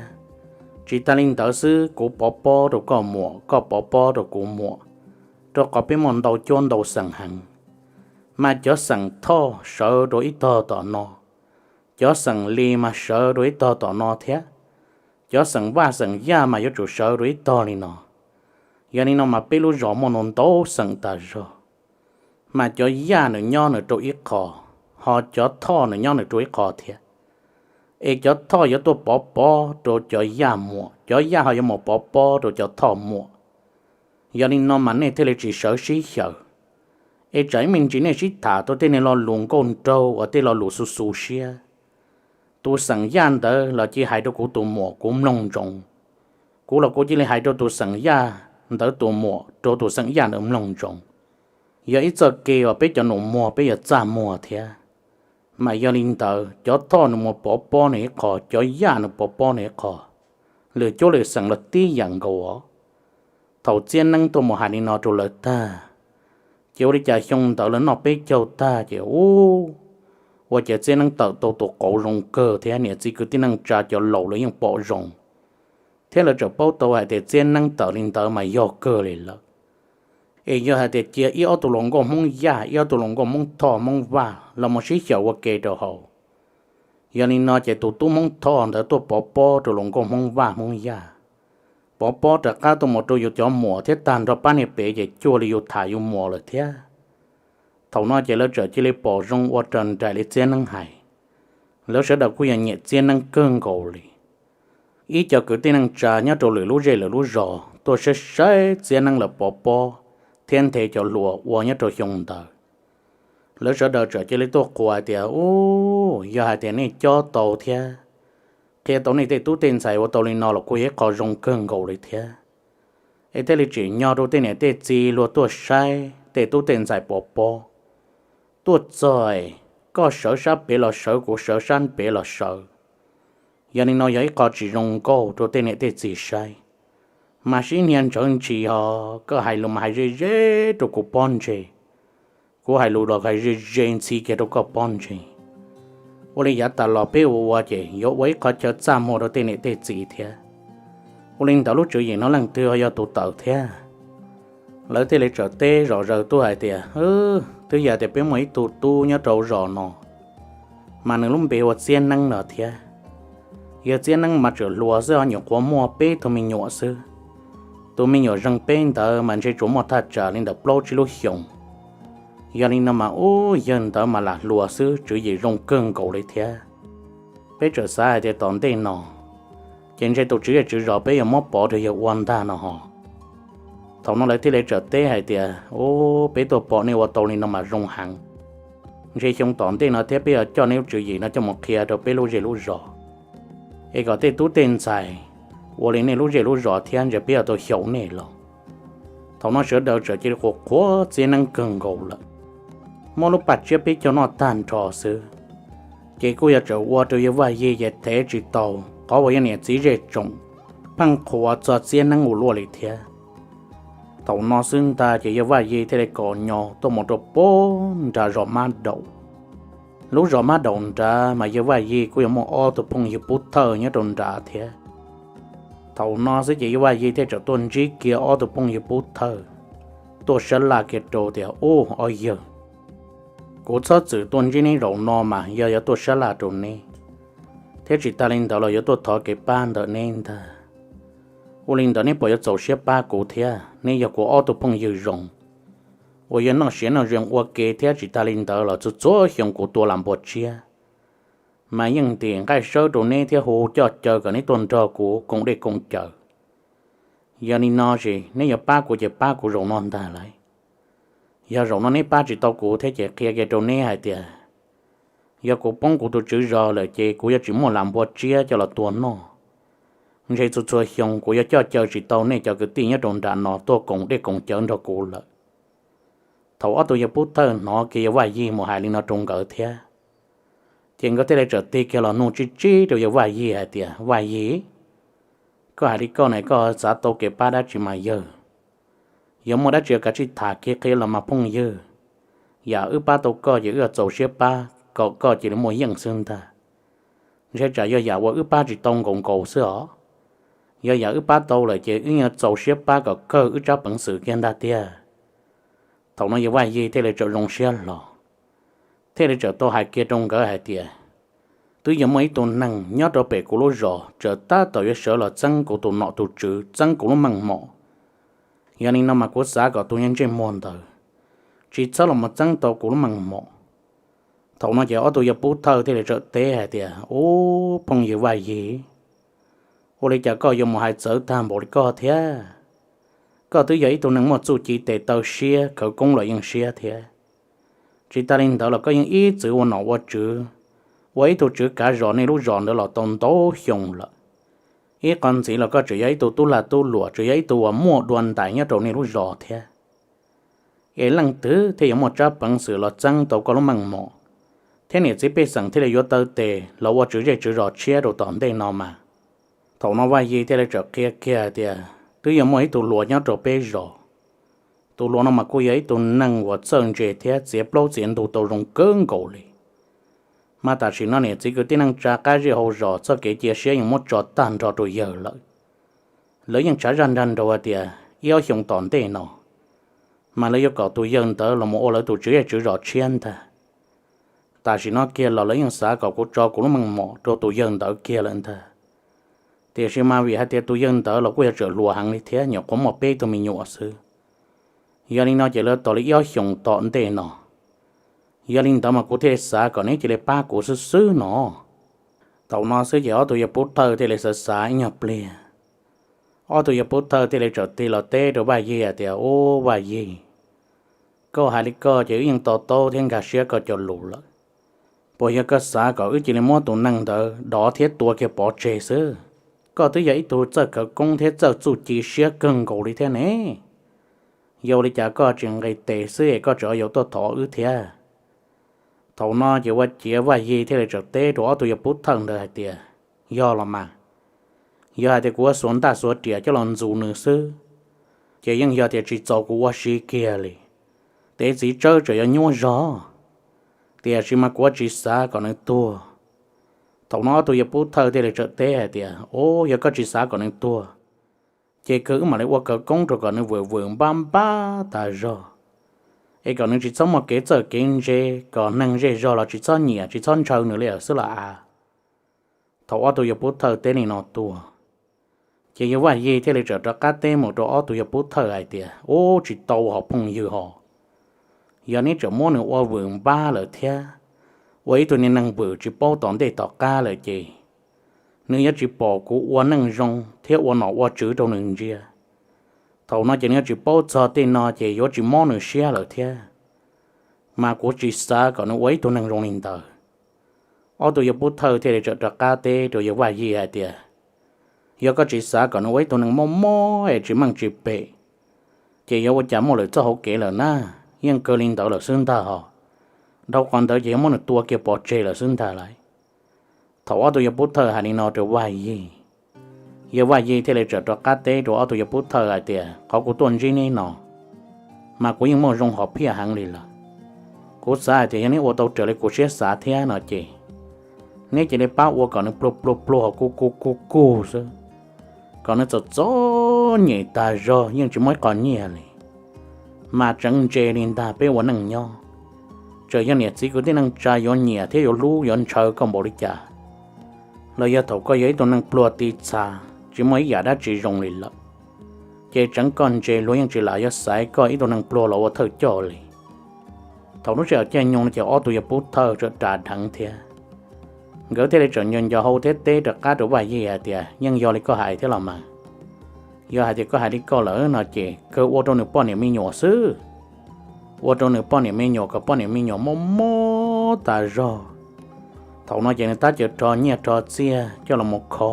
Tsis tas li ntawd xwb, kuv pov pob rau koj muam, koj pov pob rau kuv muam, rau qhov peb muaj ntau cuab ntau xeem heev. Mas cov xeem Thoj sawv rau ib tog tom no, cov xeem Lis mas sawv rau ib tog tom no thiab, cov xeem Vaj xeem Yaj mas yuav tsum sawv rau ib tog li no. Yog li no mas peb lub zos muaj ntau ntau xeem tas zog, mas cov Yaj nws nyob nws rau ib qho, ho cov Thoj nws nyob nws rau ib qho thiab. Es cov Thoj yuav tuaj pov pob rau cov Yaj muam, cov Yaj ho yuav mus pov pob rau cov Thoj muam. Yog li no mas nej thiaj li tsis sawv sib xyaw. Es tsam ib me ntsis nej sib tham tau tej niag lo lus nkauj nraug uas tej lo lus xu xu siab, tus xeem Yaj ntawd los cia hais rau kuv tus muam kuv mloog ntsoov, kuv los kuv cia li hais rau tus xeem Yaj ntawd tus muam rau tus xeem Yaj ntawd mloog ntsoov. Yog ib txoj kev uas peb cov nus muag peb yuav txaj muag thiab. Mas yog li ntawd cov Thoj nws mus pov pob nws ib qho, cov Yaj nws pov pob nws ib qho, lwm cuab lwm xeem los tib yam nkaus os. Thaum Txiab Neeb tuaj mus hais li no rau lawv tag, ces ua li cas xyoo ntawd lawv noj peb caug tag ces ua, ua cas Txiab Neeb tawm tau tus qauv zoo kawg thiab niam txiv kwv tij neej tsa cov laus lawv yeej pom zoo, thiab lawv tseem paub tau hais tias Txiab Neeb tawm li ntawd mas yog kawg li lawm. Es yog hais tias cia ib ob tug hluas nkauj Hmoob Yaj, ib ob tug hluas nkauj Hmoob Thoj Hmoob Vaj los mus sib xyaw ua ke rau hauv. Yog li no ces tus tub Hmoob Thoj ntawd tuaj pov pob rau hluas nkauj Hmoob Vaj Hmoob Yaj, pov pob rov qab tuaj mus rau yus cov muam thiab tag nrho pab niag pem ces cuag li yus tham yus muam lawm thiab. Thaum no ces lawv txawm cia li pom zoo ua raws nraim li Txiab Neeb hais. Lawv sawv daws kuj yog nyiam Txiab Neeb kawg nkaus li. Ib co kwv tij neej tsa nyob rau lwm lub zej lwm lub zos tuaj saib saib Txiab Neeb lawv pov pob thiab nthe cov hluas ua nyob rau xyoo ntawd. Lawv sawv daws txawm cia li tuaj qhuas hais tias, u, yog hais tias nej cob tau thiab qhia tau nej tej tub tej ntxhais ua tau li no los kuj yog ib qho zoo kawg nkaus li thiab. Es thiaj li tsim nyog rau tej niam tej txiv luag tuaj saib tej tub tej ntxhais pov pob. Tuaj txog, koj sawv sab pem los sawv, kuv sawv sab pem los sawv, yog li no yog ib qho tsis zoo nkauj rau tej niam tej txiv saib. Mas sib hnia ntsawv ntshis ho, koj hais lus mas hais ze ze rau kuv pob ntseg, kuv hais lus los hais ze ze ntxhi kiag rau koj pob ntseg. Ua li yav tas los peb ua ua ces yuav ua ib qho chaw txaj muag rau tej niam tej txiv thiab. Ua li ntawd lub tswv yim no leej twg ho yog tus tawm thiab? Lawv thiaj li txawm teb zom zaws tuaj hais tias, twb yog tias peb muaj ib tug tub nyob rau zos no, mas nws lub npe hu ua Txiab Neeb no thiab. Yawg Txiab Neeb mas tseem hluas xwb, ho nyuam qhuav muaj peb tug me nyuam xwb. Tus me nyuam zeej peb ntawd mas ntshe tsuas muaj thaj tsam li ntawm plaub tsib lub xyoos. Yog li no mas ub, yawg ntawd mas lam hluas xwb, tswv yim zoo kawg nkaus li thiab. Peb txawm xav hais tias tom ntej no ces ntshe tus tswv zej tswv zos peb yuav muab pov rau yawg ua ntag no ho. Thaum no lawv thiaj li txawm teb hais tias, u, peb tuaj pom nej ua tau li no mas zoo heev. Ntshe xyoo tom ntej no thiab peb yuav coj nej lub tswv yim no coj mus qhia rau peb lub zej lub zos, es kom tej tub tej ntxhais ua li nej lub zej lub zos thiab ntshe peb yuav tau xyaum nej los. Thaum no sawv daws txawm cia li qhuas qhuas Txiab Neeb kawg nkaus lawm. Muab lub paj tsiab peb caug noj tag nrho xwb, ces kuj yog txawm ua rau yawg Vaj Yig ces thev tsis tau qhov uas yog niam txiv zej tsoom pheej qhuas txog Txiab Neeb ua luaj li thiab. Thaum no xwb ntag ces yawg Vaj Yig thiaj li kom nyo tuaj mus rau puag nram zos Mab Daum. Lub zos Mab Daum nrad mas yawg Vaj Yig kuj yog muaj ob tug phooj ywg pub thawj nyob rau nrad thiab. Thaum no xwb ces yawg Vaj Yig thiaj txawm tuaj ntsib kiag ob tug phooj ywg pub thawj, tuaj sab laj kiag rau tias, u, ob yawg, kuv txhob txwm tuaj ntsib neb zaum no mas yog yuav tuaj sab laj rau neb, thiab tsis tas li ntawd los yuav tuaj thov kev pab ntawm neb ntag. Ua li ntawd neb puas yuav txaus siab pab kuv thiab? Neb yog kuv ob tug phooj ywg zoo uas yog noj siav noj zoo ua ke thiab tsis tas li ntawd los txhua txhua xyoo kuv tua lam npua tsiab mas yeej ntim nqaij sawb rau neb thiab hu coj caw kom neb tuaj nrog kuv koom dej koom cawv. Yog li no ces neb yuav pab kuv ces pab kuv zaum no ntag lauj. Yog zaum no neb pab tsis tau kuv thiab ces qhia kiag rau neb hais tias, yog kuv poob kuv tus tswv zos lawm ces kuv yuav tsis muaj lam npua tsiab coj los tua noj. Ntshe txhua txhua xyoo kuv yuav coj caw tsis tau nej cov kwv tij nyob rau nram no tuaj koom dej koom cawv nrog kuv lawm. Thaum ob tug yawg pub thawj hnov kiag yawg Vaj Yig mus hais li no rau nkawd thiab, Ces nkawd thiaj li txawm tig kiag los nug tsib tsib rau yawg Vaj Yig hais tias, Vaj Yig, koj hais li koj ne, koj xav tau kev pab dab tsi mas yawg? Yog muaj dab tsi kav tsij tham kiag qhia los mas phooj ywg. Yam wb pab tau koj ces wb yuav txaus siab pab kom koj cia li muaj yeej xwb ntag. Ntshe tsam yog yam uas wb pab tsis tau nkaus nkaus xwb os. Yog yam wb pab tau lawm ces wb yuav txaus siab pab kom kawg wb tsab peev xwm kiag ntag tiag. Thaum no yawg Vaj Yig thiaj li txawm zoo siab hlo, thiaj li txawm tau hais kiag rau nkawd hais tias, Twb yog muaj ib tug neeg nyob rau pem kuv lub zos txawm tab tom yuav sawv los txeeb kuv tus nom tus tswv, txeeb kuv lub meej mom. Yog li no mas kuv xav kom tus ntsej muag ntawd tsis txhob los mus txeeb tau kuv lub meej mom. Thaum no ces ob tug yawg pub thawj thiaj li txawm teb hais tias, Ub, phooj ywg Vaj Yig, ua li cas koj yuav mus hais txawv tag npaum li koj thiab? Koj twb yog ib tug neeg muaj txuj ci tes taw siab, khawv koob los yeej siab thiab. Tsis tas li ntawd los koj yeej ib txwm ua nom ua tswv, ua ib tug tswv kav zos nej lub zos ntawd los tau ntau xyoo lawm. Ib qho ntxiv los koj tseem yog ib tug tub lag tub luam, tseem yog ib tug uas muaj dua ntais nyob rau nej lub zos thiab. Es leej twg thiaj yuav muaj tsab peev xwm los txeeb tau koj lub meej mom, thiab niam txiv pej xeem thiaj li yuav taw tes los ua tswv zej tswv zos tshiab rau tom ntej no mas? Thaum no Vaj Yig thiaj li txawm qhia kiag tias, Twb yog muaj ib tug hluas nyob rau peb zos. Tus hluas no mas kuj yog ib tug neeg uas txawj ntse thiab txiav plaub txiav ntug tau zoo kawg nkaus li. Mas tam sim no niam txiv kwv tij neej tsa qab zej hauv zos txoj kev cia siab yeej muab tso tag nrho rau yawg lawm. Lawv yeej tshav zaj nrag nraug hais tias ib ob xyoo tom ntej no mas lawv yuav kom tus yawg ntawd los mus ua lawv tus tswv zej tswv zos tshiab ntag. Tam sim no kiag los lawv yeej xav kom kuv tso kuv lub meej mom rau tus yawg ntawd kiag lawm ntag. Tiam sis mas vim hais tias tus yawg ntawd los kuj yog tseem hluas heev li thiab, nyuam qhuav muaj peb tug me nyuam xwb. Yog li no ces lawv tos li ib ob xyoos tom ntej no. Yog li ntawd mas kuv thiaj li xav kom neb cia li pab kuv xwb xwb no. Thaum no xwb ces ob tug yawg pub thawj thiaj li xav xav ib nyuag pliag. Ob tug yawg pub thawj thiaj li txawm tig los teb rau Vaj Yig hais tias, Ub, Vaj Yig, koj hais li koj ces wb yeej to taub thiab nkag siab koj cov lus lawm. Puas yog koj xav kom wb cia li muab tus neeg ntawd dov thiab tua kiag pov tseg xwb? Koj twb yog ib tug txawj khawv koob thiab txawj txuj ci siab kawg nkaus li thiab ne. Yog ua li cas koj tsis nqis tes xwb es koj tseem yuav tuaj thov wb thiab? Thaum no ces ua ciav Vaj Yig thiaj li txawm teb rau ob tug yawg pub thawj ntawd hais tias, Yog los mas, yog hais tias kuv ua xuas ntaj xuas riam coj los ntxus nws xwb, ces yeej yog tias tsis txaus kuv ua si kiag li. Tej txiv tsawb tseem yuav nyuaj zog, tiam sis mas kuv tsis xav kom nws tuag. Thaum no ob tug yawg pub thawj thiaj li txawm teb hais tias, Ub, yog koj tsis xav kom nws tuag, ces kawg wb mam li ua khawv koob rau kom nws vwm vwm npab npab tas zog, es kom nws tsis txhob muaj kev txawj kev ntse, kom neeg zej zog los tsis txhob nyiam tsis txhob ntshaw nws li lawm xwb los as. Thaum ob tug yawg pub thawj teb li no tuaj, ces yawg Vaj Yig thiaj li txawm rov qab teb mus rau ob tug yawg pub thawj hais tias, Ub, tsis tau hos phooj ywg hos. Yog neb tseem muab nws ua vwm npab lawm thiab, ua ib tug niag neeg vwm tsis paub tom ntej tom qab lawm ces nws yuav tsis pom kuv ua neej zoo thiab ua nom ua tswv rau nws ntsia. Thaum no ces nws yuav tsis paub txog tej no ces yuav tsis mob nws siab lawm thiab. Mas kuv tsis xav kom nws ua ib tug neeg zoo li ntawd. Ob tug yawg pub thawj thiaj li txawm rov qab teb rau yawg Vaj Yig hais tias, Yog koj tsis xav kom nws ua ib tug neeg mob mob es tsis meej tsis pem, ces yuav ua cas muaj lwm txoj hauv kev lawm na. Yeej kawg li ntawd lawm xwb ntag hos. Dhau qhov ntawd ces yuav muab nws tua kiag pov tseg lawm xwb ntag lauj. Thaum ob tug yawg pub thawj hais li no rau Vaj Yig, yawg Vaj Yig thiaj li txawm rov qab teb rau ob tug yawg pub thawj hais tias, Qhov kuv tuaj ntsib neb no, mas kuv yeej muaj zoo hom phiaj heev li lawm. Kuv xav hais tias yog neb ua tau raws li kuv siab xav thiab no ces neb cia li pab ua kom nws pluag pluag pluag hos kuj kuj kuj kuj xwb, kom nws txom txom nyem tas zog yeej tsis muaj ib qho nyiaj li. Mas tseev ntse li ntag peb ua neej nyob, txawm yog niam txiv kwv tij neej tsa yuav nyiam thiab yuav hlub yuav ntshaw koj npaum li cas, los yog thaum koj yog ib tug neeg pluag ti txha, tsis muaj ib yam dab tsi zoo li lawm, ces tseev koj ntse luag yeej tsis lam yuav xaiv koj ib tug neeg pluag los ua thawj coj li. Thaum lub sij hawm caij nyoog no ces ob tug yawg pub thawj txawm ras dheev thiab. Nkawd thiaj li txawm nco nco hau thiab teb rov qab rau Vaj Yig hais tias, Yeej yog li koj hais thiab los mas. Yog hais tias koj hais li koj lawm no ces kawg ua rau nws poj niam me nyuam xwb. Ua rau nws poj niam me nyuam kom poj niam me nyuam mob mob tas zog. Thaum no ces nws tab caws rho nyiaj rho txiaj coj los mus kho,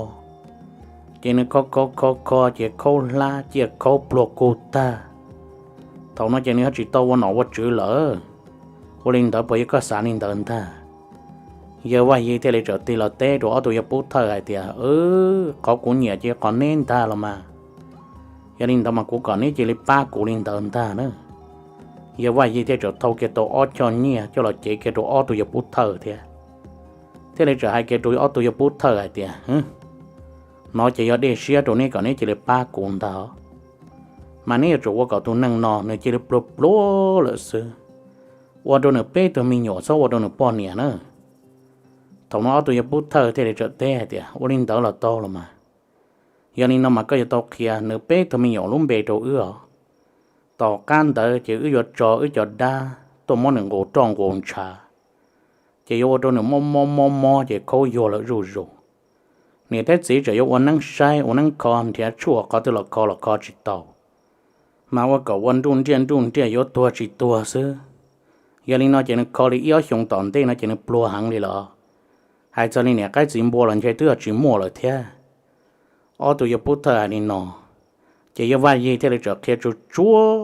ces nws kho kho kho kho ces khaub hlab ciaj khaub pluag kug tag. Thaum no ces nws ho tsis tau ua nom ua tswv lawm. Ua li ntawd puas yog koj xav li ntawd ntag? Yawg Vaj Yig thiaj li txawm tig los teb rau ob tug yawg pub thawj hais tias, Qhov kuv nyiam ces qhov neb ntag los mas. Yog li ntawd mas kuv kom neb cia li pab kuv li ntawd ntag na. Yawg Vaj Yig thiaj txawm thau kiag tau ob choj nyiaj coj los cev kiag rau ob tug yawg pub thawj thiab, thiaj li txawm hais kiag rau ob tug yawg pub thawj hais tias, No ces yog dej siab rau neb kom neb cia li pab kuv ntag. Mas neb yuav tsum ua kom tus neeg no nws cia li pluag pluag lawm xwb, ua rau nws peb tug me nyuam txhob ua rau nws poj niam na. Thaum no ob tug yawg pub thawj thiaj li txawm teb hais tias, Ua li ntawd los tau los mas. Yog li no mas koj yuav tau qhia nws peb tug me nyuam lub npe rau wb os. Tom qab ntawd ces wb yuav tso wb cov dab tuaj muab nws nqus roj nqus ntshav, ces yuav ua rau nws mob mob mob mob ces khaub yuag lawm zuj zus. Niam thiab txiv tseem yuav ua neeb saib ua neeb kho nrhiav tshuaj qhov twg los kho los kho tsis tau, mas ua kom ua nruj nriaj nruj nriaj yuav tuag tsis tuag xwb. Yog li no ces nws kho li ib ob xyoos tom ntej no ces nws pluag heev li los, hais txog li niam qaib txiv npua los ntshe twb yog tsis muaj lawm thiab. Ob tug yawg pub thawj hais li no, ces yawg Vaj Yig thiaj li txawm qhia tsuag tsuag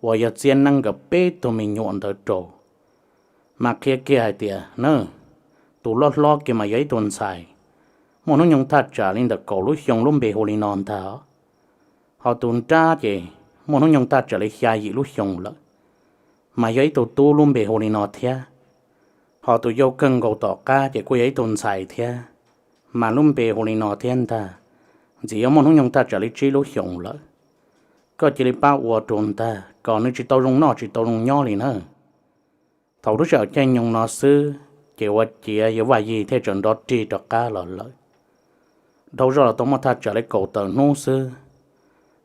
uas yog Txiab Neeb nkawd peb tug me nyuam ntawd rau, mas qhia kiag hais tias, Na, tus loj hlob kiag mas yog ib tug ntxhais, muaj hnub nyoog thaj tsam li ntawm kaum lub xyoo, lub npe hu li no ntag. Ho tus nrab ces muaj hnub nyoog thaj tsam li xya yim lub xyoo lawm, mas yog ib tug tub, lub npe hu li no thiab. Ho tus yau kawg nkaus tom qab ces kuj yog ib tug ntxhais thiab, mas lub npe hu li no thiab ntag. Ntxim yuav muaj hnub nyoog thaj tsam li tsib lub xyoos lawm. Koj cia li pab ua rau ntag, kom nws tsis tau zoo noj tsis tau zoo nyob li na. Thaum lub sij hawm caij nyoog no xwb, ces ua ciav yawg Vaj Yig thiaj txawm nrov rig rov qab los lawm. Dhau zoj los tau muaj thaj tsam li kaum tawm hnub xwb,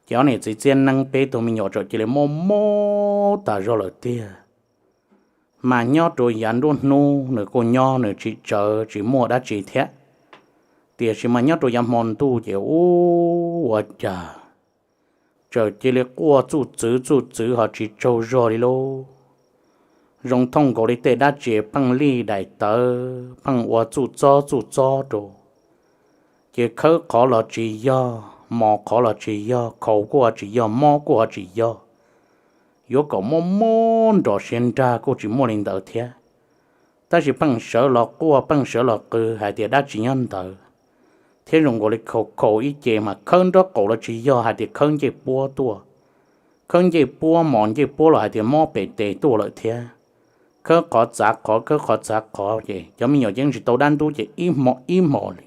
ces ob niam txiv Txiab Neeb peb tug me nyuam txawm cia li mob mob tas zog lawm tiag. Mas nyob rau yav nruab hnub nws kuj nyob nws tsis tsawv tsis muaj dab tsi thiab, tiam sis mas nyob rau yav hmo ntuj ces ub, ua cas txawm cia li quaj txuj txwv txuj txwv ho tsis tsaug zog li lauj. Zoo thooj nkaus li tej dab tsi pheej lij daim tawv pheej ua txuj txob txuj txob rau, ces khawb qhov los tsis yog, mos qhov los tsis yog, khaus kuj ho tsis yog, mob kuj ho tsis yog, yuav kom mob mob nrov siav nrag kuj tsis muaj li ntawd thiab. Tab sis pheej sawv los quaj pheej sawv los qw hais tias dab tsi nyob ntawd, thiab zoo nkaus li khaus khaus ib ce mas khawb nraub qaum los tsis yog hais tias khawb ncej puab tuaj, khawb ncej puab mos ncej puab los hais tias mob pem tes tuaj lawm thiab. Khawb qhov txav qhov, khawb qhov txav qhov, ces cov me nyuam ces tsis tau dab ntub ces ib hmo ib hmo li.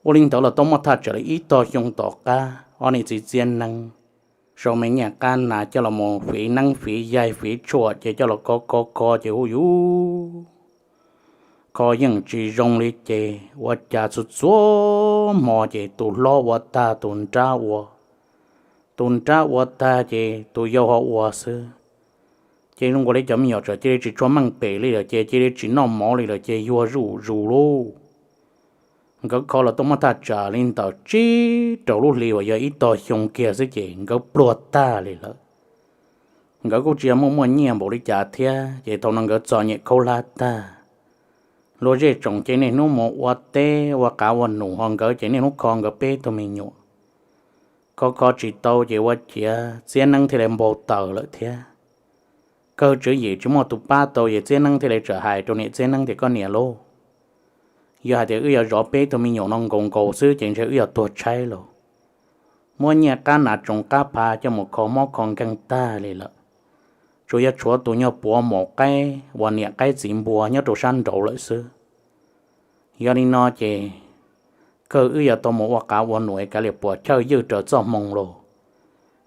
Ua li ntawd los tau muaj thaj tsam li ib tog xyoo tom qab, ob niam txiv Txiab Neeb sau me nyiaj qab nas coj los mus fiv neeb fiv yaig fiv tshuaj ces coj los kho kho kho ces hu yus kho yeej tsis zoo li ces ua cas txhua txhua hmo ces tus hlob ua tag tus nrab ua, tus nrab ua tag ces tus yau ho ua xwb. Ces zoo nkaus li cov me nyuam txawm cia li tsis tshua meej pem li lawm ces cia li tsis noj mov li lawm ces yuag zuj zus lauj. Nkawd kho los tuaj muaj thaj tsam li ntawm tsib rau lub hli uas yog ib tog xyoo kiag xwb ces nkawd pluag tag li lawm. Nkawd kuj tsis yog muaj muaj nyiaj npaum li cas thiab ces thaum no nkawd txom nyem khaub hlab tag. Luag zej tsoom ces niaj hnub mus ua teb ua qav ua num ho nkawd ces niaj hnub kho nkawd peb tug me nyuam. Kho kho tsis tau ces ua ciav Txiab Neeb thiaj li npau taws lawm thiab. Kawg tswv yim tsis muaj tus pab tau ces Txiab Neeb thiaj li txawm hais rau niam Txiab Neeb tias, Koj niam lauj, yog hais tias wb yuav zov peb tug me nyuam no nkaus nkaus xwb ces ntshe wb yuav tuag tshaib lauj. Muab nyiaj qab nas tsoos qab phav coj mus kho mob kho nkeeg tag li lawm. Tsuas yog tshuav tus nyuag puav maum qaib uas niam qaib txiv npua nyob rau sab nraud lawm xwb. Yog li no ces kawg wb yuav tau mus ua qav ua num es kav liam puas chawj ywj raws txoj hmoo lauj.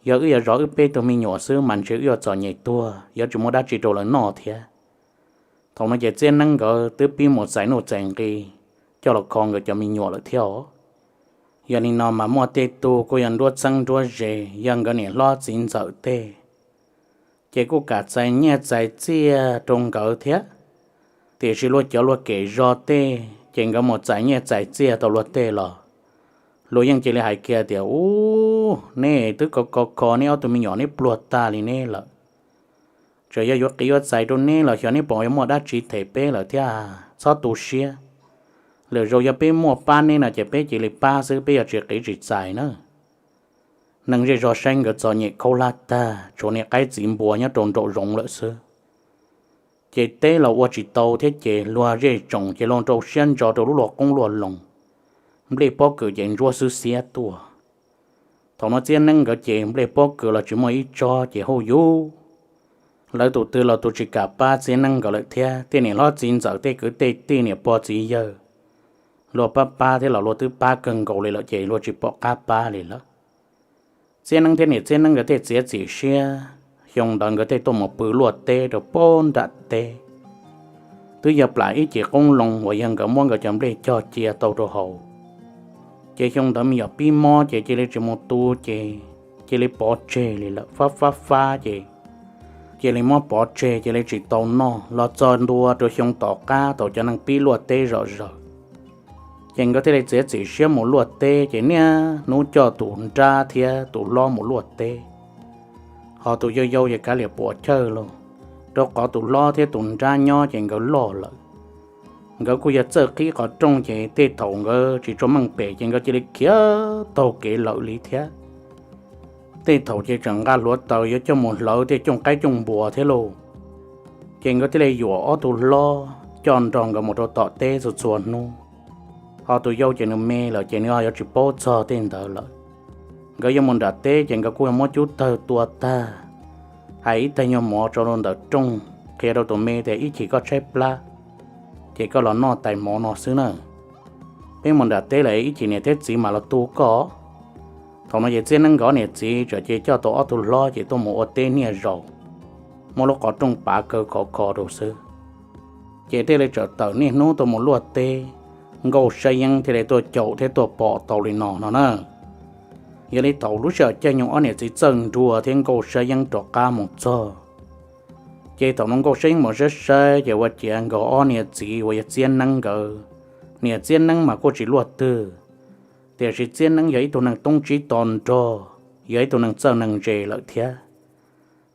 Yog wb yuav zov wb peb tug me nyuam xwb mas ntshe wb yuav txom nyem tuag, yuav tsis muaj dab tsi rau lawv noj thiab. Thaum no ces Txiab Neeb nkawd twb pib mus txais nuj txais nqi coj los kho nkawd cov me nyuam lawm thiab os. Yog li no mas muaj tej tug kuj yog nruab txheeb nruab ze, yog nkawd niam hlob txiv ntxawm tej, ces kuj kam txais nyiaj txais txiaj rau nkawd thiab. Tiam sis luag cov luag kem zog tej ces nkawd mus txais nyiaj txais txiaj tau luag tej los luag yeej cia li hais kiag tias, Ub, neb twb kho kho kho neb ob tug me nyuam neb pluag tag li neb lawm. Txawm yog yuav qiv yuav txais rau neb los xyov neb puas yuav muaj dab tsi them peb lawm thiab. Txhob tu siab, lwm zaus yog peb muaj pab neb no ces peb cia li pab xwb, peb yuav tsis qiv tsis txais na. Neeg zej zog saib nkawd txom nyem khaub hlab tag, tshuav niam qaib txiv npua nyob rau nraum zoov lawm xwb. Ces teb los ua tsis tau thiab ces luag zej tsoom ces luag rau siab ntso rau lub luag qoob luag loo, nplej pob kws ces ntsuab xwb xiab tuaj. Thaum no Txiab Neeb nkawd ces nplej pob kws los tsis muaj ib tsob ces hauj yus, lawv tus twg los tus tsis kam pab Txiab Neeb nkawd lawm thiab. Tej niam hlob txiv ntxawm, tej kwv tej tij, niam pog txiv yawg, luag pab pab thiab los luag twb pab kawg nkaus li lawm ces luag tsis pom qab pab li lawm. Txiab Neeb thiab niam Txiab Neeb nkawd thiaj txiav txim siab, xyoo ntawd nkawd thiaj tuaj mus pw luaj teb rau pem nram teb. Twb yog plam ib cim qoob loo uas yog nkawd muab nkawd cov nplej cog cia tau rau hauv. Ces xyoo ntawd me nyuam pib mob ces cia li tsis mus tu ces cia li pov tseg li lawm, fab fab fab ces cia li muab pov tseg, cia li tsis tau noj los txog ntua rau xyoo tom qab thaum cov neeg pib luaj teb zom zaws. Ces nkawd thiaj li txiav txim siab mus luaj teb, ces niaj hnub coj tus nrab thiab tus hlob mus luaj teb, ho tus yau yau ces kav liam puam chawj lauj, rau qhov tus hlob thiab tus nrab nyob ces nkawd loj lawm. Nkawd kuj yog txawj qhib qhov rooj, ces tej thaum nkawd tsis tshua meej pem ces nkawd cia li khiav taug kev lawm li thiab. Tej thaum ces tseem nqa hluav taws yuav coj mus hlawv tej cooj qaib cooj npua thiab lauj. Ces nkawd thiaj li yuam ob tug hlob coj nrog nkawd mus rau tom teb txhua txhua hnub, ho tus yau ces nws me lawm ces nws ho yuav tsis paub txog tej ntawd lawm. Nkawd yuav mus nram teb ces nkawd kuj yuav muab cub tawg tua tag, hais ib tag nyuag mov tso rau ntawm rooj, qhia rau tus me tias ib chim koj tshaib plab ces koj los noj tais mov no xwb na. Peb mus nram teb lawm ib chim niam thiab txiv mam los tu koj. Thaum no ces Txiab Neeb nkawd niam txiv txawm cia coj tau ob tug hlob ces tuaj mus ua teb niaj zaus, muab lub qhov rooj pav kaw khov kho rau xwb. Ces thiaj li txawm tawm niaj hnub tuaj mus luaj teb, Nkauj Sab Yeeb thiaj li tuaj caum thiab tuaj pom tau li no no na. Yog li thaum lub sij hawm caij nyoog ob niam txiv txawj nruas thiab Nkauj Sab Yeeb rov qab mus txog, ces thaum no Nkauj Sab Yeeb mus saib saib ces ua ciav nkawd ob niam txiv uas yog Txiab Neeb nkawd, niam Txiab Neeb mas kuj tsis luaj twg, tiam sis Txiab Neeb yog ib tug neeg toob tsib to nrog, yog ib tug neeg txawj neeg ntse lawm thiab.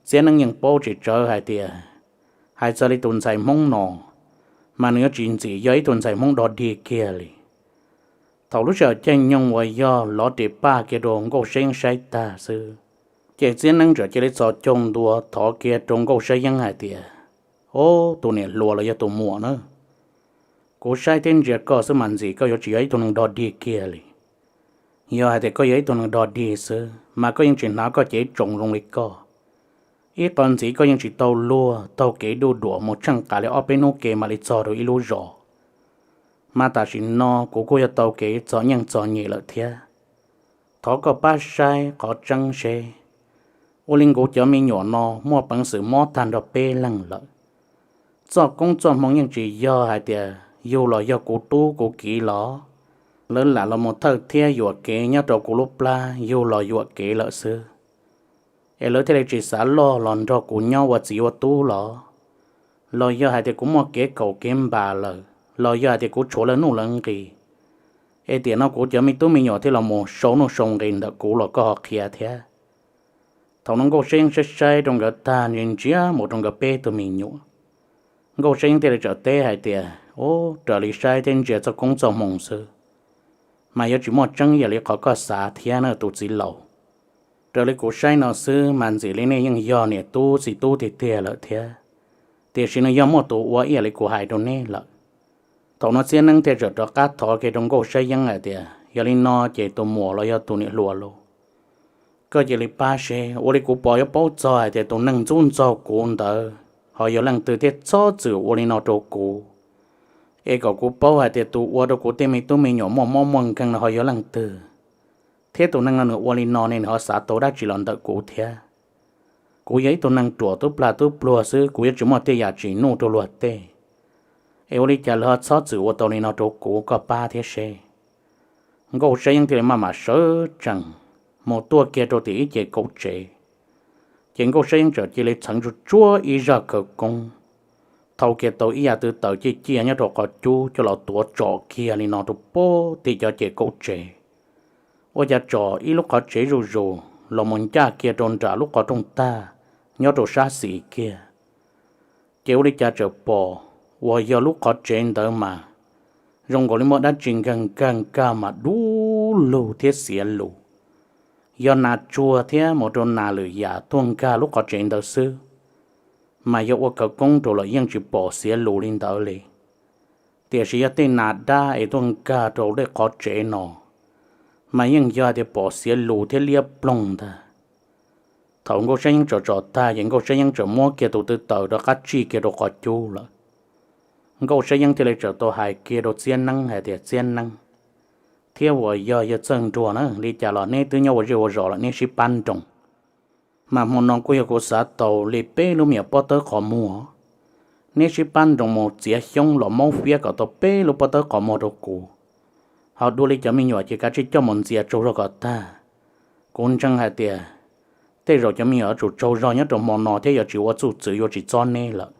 Txiab Neeb yeej paub tsis tsawg hais tias, hais txog li tus ntxhais Hmoob no, mas nws yuav tsis ntxim yog ib tug ntxhais Hmoob dog dig kiag li. Thaum lub sij hawm caij nyoog uas yog lov ris paj kiag rau Nkauj Sab Yeeb saib tag xwb, ces Txiab Neeb txawm cia li txhos caug ntua thov kiag rau Nkauj Sab Yeeb hais tias, Ob, tus niam hluas los yog tus muam na, kuv saib thiab ntsia koj xwb mas ntxim koj yuav tsis yog ib tug neeg dog dig kiag li. Yog hais tias koj yog ib tug neeg dog dig xwb mas koj yeej tsis hnav koj cev tsoos zoo li koj. Ib qho ntxiv koj yeej tsis tau luag taug kev duj duam mus tsheej qas li ob peb hnub ke mam li txog rau ib lub zos. Mas tam sim no kuv kuj yog tau kev txom nyem txom nyem lawm thiab. Thov koj pab saib qhov tseeb seb, ua li kuv cov me nyuam no muaj peev xwm mob tag nrho peb leeg lawm. Txoj koob txoj hmoo yeej tsis yog hais tias yug los yog kuv tub kuv kiv los, lawv lam los mus thawj thiab yuam kev nyob rau kuv lub plab yug los yuam kev lawm xwb. Es lawv thiaj li tsis xav loj los nrog kuv nyob ua txiv ua tub los, los yog hais tias kuv muaj kev kaum kev npam lawm, los yog hais tias kuv tshuav lawv nuj lawv nqis, es tiam no kuv cov me tub me nyuam thiaj los mus sau nuj sau nqis ntawm kuv los koj ho qhia thiab. Thaum no Nkauj Sab Yeeb saib saib rau nkawd tag ntsia ntsia mus rau nkawd peb tug me nyuam, Nkauj Sab Yeeb thiaj li txawm teb hais tias, Ub, raws li saib thiab ntsia txoj koob txoj hmoo xwb, mas yuav tsis muaj tseeb ib yam li qhov koj xav thiab na tus txiv laus. Raws li kuv saib no xwb mas ntxim li nej yeej yog niam tub txiv tub tiag tiag lawm thiab, tiam sis nws yog muaj tus ua ib yam li kuv hais rau nej lawm. Thaum no Txiab Neeb thiaj txawm rov qab thov kiag rau Nkauj Sab Yeeb hais tias, Yog li no ces tus muam los yog tus niam hluas lauj, koj cia li pab seb, ua li kuv pom yuav paub txog hais tias tus neeg ntxub ntxaug kuv ntawd ho yog leej twg thiab txhob txwm ua li no rau kuv. Es kom kuv paub hais tias tus ua rau kuv tej me tub me nyuam muaj mob muaj nkeeg no ho yog leej twg, thiab tus neeg no nws ua li no ne nws ho xav tau dab tsi los ntawm kuv thiab. Kuv yog ib tug neeg ruam tub plag tub pluag xwb, kuv yuav tsis muaj tej yam tsim nuj rau luag tej. Es ua li cas lawv ho txhob txwm ua tau li no rau kuv, koj pab thiab seb. Nkauj Sab Yeeb thiaj li maj mam sawv tsees mus tuaj kiag rau tim ib ce kaum tsev. Ces Nkauj Sab Yeeb txawm cia li txheev tsuag tsuag ib zaj khawv koob, thau kiag tau ib yam twv taws ciaj ciaj nyob rau qhov cub coj los tuav tsom kiag li no rau pem tim cov ce kaum tsev. Ua cas tsom ib lub qhov tsev zuj zus los mus ncaj kiag rau nram lub qhov rooj tag nyob rau sab xis kiag. Ces ua li cas txawm pom uas yog lub qhov tsev ntawd mas zoo nkaus li muaj dab tsi nkag nkag nkag mas dub lug thiab xiav lus. Yog nas tsuag thiab mus rau nas lwm yam tuaj nkag lub qhov tsev ntawd xwb, mas yog ua khawv koob rau los yeej tsis pom xiav lus li ntawd li. Tiam sis yog tej nas dab es tuaj nkag rau lej qhov tsev no, mas yeej yog hais tias pom xiav lus thiab liab ploog ntag. Thaum Nkauj Sab Yeeb tsom tsom tag ces Nkauj Sab Yeeb txawm muab kiag tus tw taws rov qab tsij kiag rau qhov cub lawm. Nkauj Sab Yeeb thiaj li txawm tau hais kiag rau Txiab Neeb hais tias, Txiab Neeb, thiab uas yog yawg Txawj Nruag na, li cas los neb twb nyob ua zej ua zos lawm, neb sib pab nroos. Mas hmo no kuj yog kuv xav tau li peb lub me nyuam pob tawb qhov muag, neb sib pab nroos mus txiav xyoob los maub fiab kom tau peb lub pob tawb qhov muag rau kuv. Ho dua li cov me nyuam ces kav tsij coj mus ntxias tsaug zog kom tag. Kuv ntseeg hais tias tej zaum cov me nyuam yuav tsum tsaug zog nyob rau hmo no thiab yuav tsis ua txuj txwv, yuav tsis txob neb lawm.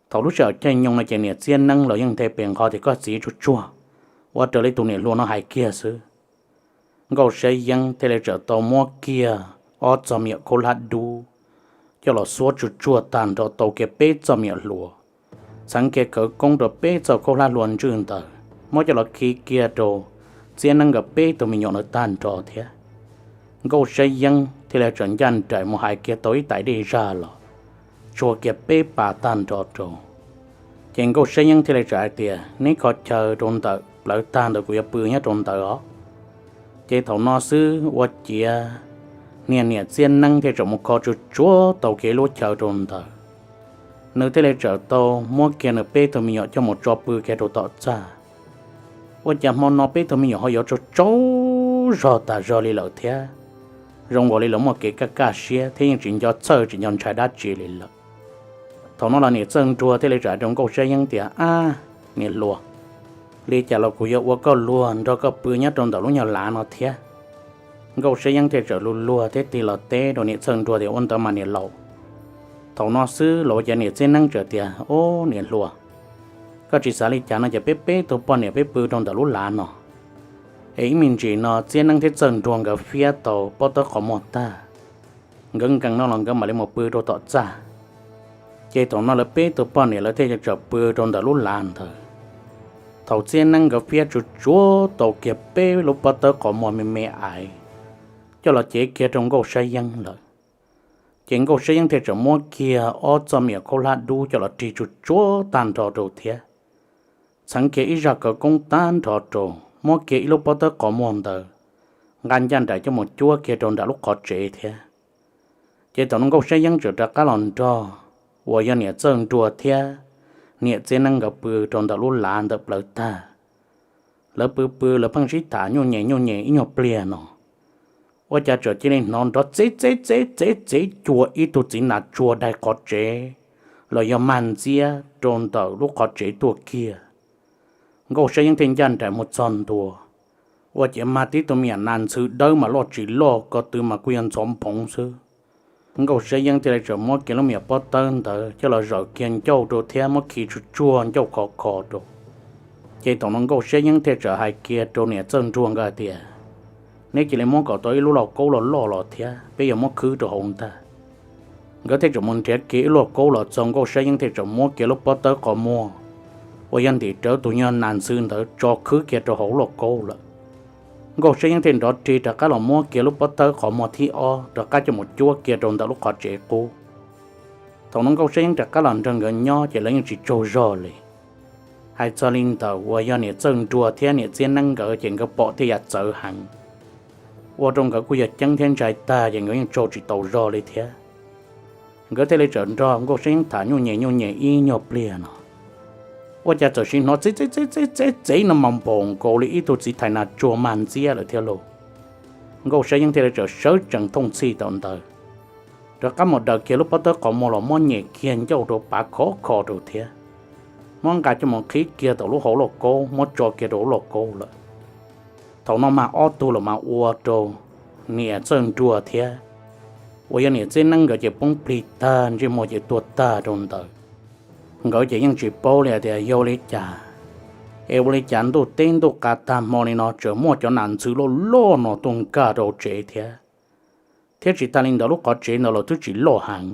Thaum lub sij hawm caij nyoog no ces niam Txiab Neeb los yeej nthe pem nqho tias, Koj txiv tsuag tsuag, ua raws li tus niam hluas no hais kiag xwb. Nkauj Sab Yeeb thiaj li txawm tau muab kiag ob txog me nyuam khaub hlab dub coj los xuab tsuag tsuag tag nrho tau kiag peb txoj me nyuam hlua, txheev kiag khawv koob rau peb txoj khaub hlab hlua ntswj ntawd, muab coj los khi kiag rau Txiab Neeb nkawd peb tug me nyuam ntawd tag nrho thiab. Nkauj Sab Yeeb thiaj li txawm ncaj nraim mus hais kiag tau ib tais dej zaj los tsuag kiag peb pas tag nrho rau. Ces Nkauj Sab Yeeb thiaj li txawm hais tias, Neb kho chaw rau ntawm plawv tag ntawd, kuv yuav pw nyob rau ntawd os. Ces thaum no xwb ua ciav niag niam Txiab Neeb thiaj txawm mus kho tsuag tsuag tau kiag ib lub chaw rau ntawd. Nws thiaj li txawm tau muab kiag nws peb tug me nyuam coj mus tso pw kiag rau tom txaj. Ua cas hmo no peb tug me nyuam ho yuav tsaug tsaug zog tas zog li lawm thiab, zoo nkaus li lawv muaj kev kaj kaj siab thiab yeej tsis nco txhawj tsis nco ntshai dab tsi li lawm. Thaum no los niam Txawj Nruag thiaj li txawm hais rau Nkauj Sab Yeeb tias, Ab, niam hluas, li cas los kuv yuav ua koj luag nrog koj pw nyob rau ntawm lub nyuag lav no thiab. Nkauj Sab Yeeb thiaj txawm luag luag thiab tig los teb rau niam Txawj Nruag tias, Ua ntawd mas niam laus. Thaum no xwb los ua cas niam Txiab Neeb txawm tias, Ob, niam hluas, koj tsis xav li cas no ces peb peb tug poj niam peb pw rau ntawm lub lav no, es ib me ntsis no Txiab Neeb thiab Txawj Nruag nkawd fiab tau pob tawb qhov muag tag, nkawd nkees no los nkawd mam li mus pw rau tom txaj. Ces thaum no lawv peb tug poj niam lawv thiaj txawm pw rau ntawm lub lav ntawd. Thaum Txiab Neeb nkawd fiab tsuag tsuag tau kiag peb lub pob tawb qhov muag me me aiv coj los cev kiag rau Nkauj Sab Yeeb lawm, ces Nkauj Sab Yeeb thiaj txawm muab kiag ob txoj me nyuam khaub hlab dub coj los rig tsuag tsuag tag nrho rau thiab, txheev kiag ib zaj khawv koob tag nrho rau, muab kiag ib lub pob tawb qhov muag ntawd nqa ncaj nraim coj mus cuab kiag rau nram lub qhov tsev thiab. Ces thaum no Nkauj Sab Yeeb txawm rov qab los nrog uas yog niam Txawj Nruag thiab niam Txiab Neeb nkawd pw rau ntawm lub lav ntawm plawv tag. Lawv pw pw lawv pheej sib tham nyuj nyem nyuj nyem ib nyuag pliag no, ua cas txawm cia li hnov nrov txev txev txev txev txev cuag ib tug txiv nas tsuag dai qhov tsev los yog mag ntxiab rau ntawm lub qhov tsev tuaj kiag. Nkauj Sab Yeeb thiaj ncaj nraim mus txog ntua, ua ciav mag tib tug me nyuam nas ntxhw dawb mas loj tsis loj ko tw mas kuj yog ntxhov nphoov xwb. Nkauj Sab Yeeb thiaj li txawm muab kiag lub me nyuam pob tawb ntawd coj los zawm kiag ncauj rau thiab muab khi tsuag tsuag ncauj khov kho rau. Ces thaum no Nkauj Sab Yeeb thiaj txawm hais kiag rau niam Txawj Nruag nkawd hais tias, Neb cia li muab kom tau ib lub lauj kaub loj loj los thiab peb yuav muab khwb rau hauv ntag. Nkawd thiaj txawm mus nrhiav kiag ib lub lauj kaub los txog, Nkauj Sab Yeeb thiaj txawm muab kiag lub pob tawb qhov muag uas yog ntim rawv tus nyuag nas ntxhw ntawd tso khwb kiag rau hauv lub lauj kaub lawm. Nkauj Sab Yeeb thiaj nrov rig rov qab los muab kiag lub pob tawb qhov muag thib ob rov qab coj mus cuab kiag rau ntawm lub qhov tsev qub. Thaum no Nkauj Sab Yeeb rov qab los nrog nkawd nyob ces lawv yeej tsis tsaug zog li. Hais txog li ntawm uas yog niam Txawj Nruag thiab niam Txiab Neeb nkawd ces nkawd pom tej yam txawv heev, ua rau nkawd kuj yog ceeb thiab ntshai tag ces nkawd yeej tsaug tsis taus zog li thiab. Nkawd thiaj li txawm nrog Nkauj Sab Yeeb tham nyuj nyem nyuj nyem ib nyuag pliag no, ua cas txawm sim hnov txev txev txev txev txev no mas npaum nkaus li ib tug txiv thais nas tsuag mag ntxiab lawm thiab lauj. Nkauj Sab Yeeb thiaj li txawm sawv tsees thooj txhij tau ntawd, rov qab mus daws kiag lub pob tawb qhov muag los muab nyem kiag ncauj rau pav khov kho rau thiab, muab nqa coj mus qhib kiag tau lub hauv lauj kaub, muab tso kiag rau hauv lauj kaub lawm. Thaum no mas ob tug los mas ua rau niam Txawj Nruag thiab uas yog niam Txiab Neeb nkawd ces poob plig tag, ntsej muag ces tuag tag rau ntawd. Nkawd ces yeej tsis paub li hais tias yog ua li cas es ua li cas ntuj teb ntuj qa tag hmo li no tseem muaj cov nas ntxhw loj loj no tuaj nkag rau tsev thiab. Thiab tsis tas li ntawd lub qhov tsev ntawd los twb tsis loj heev,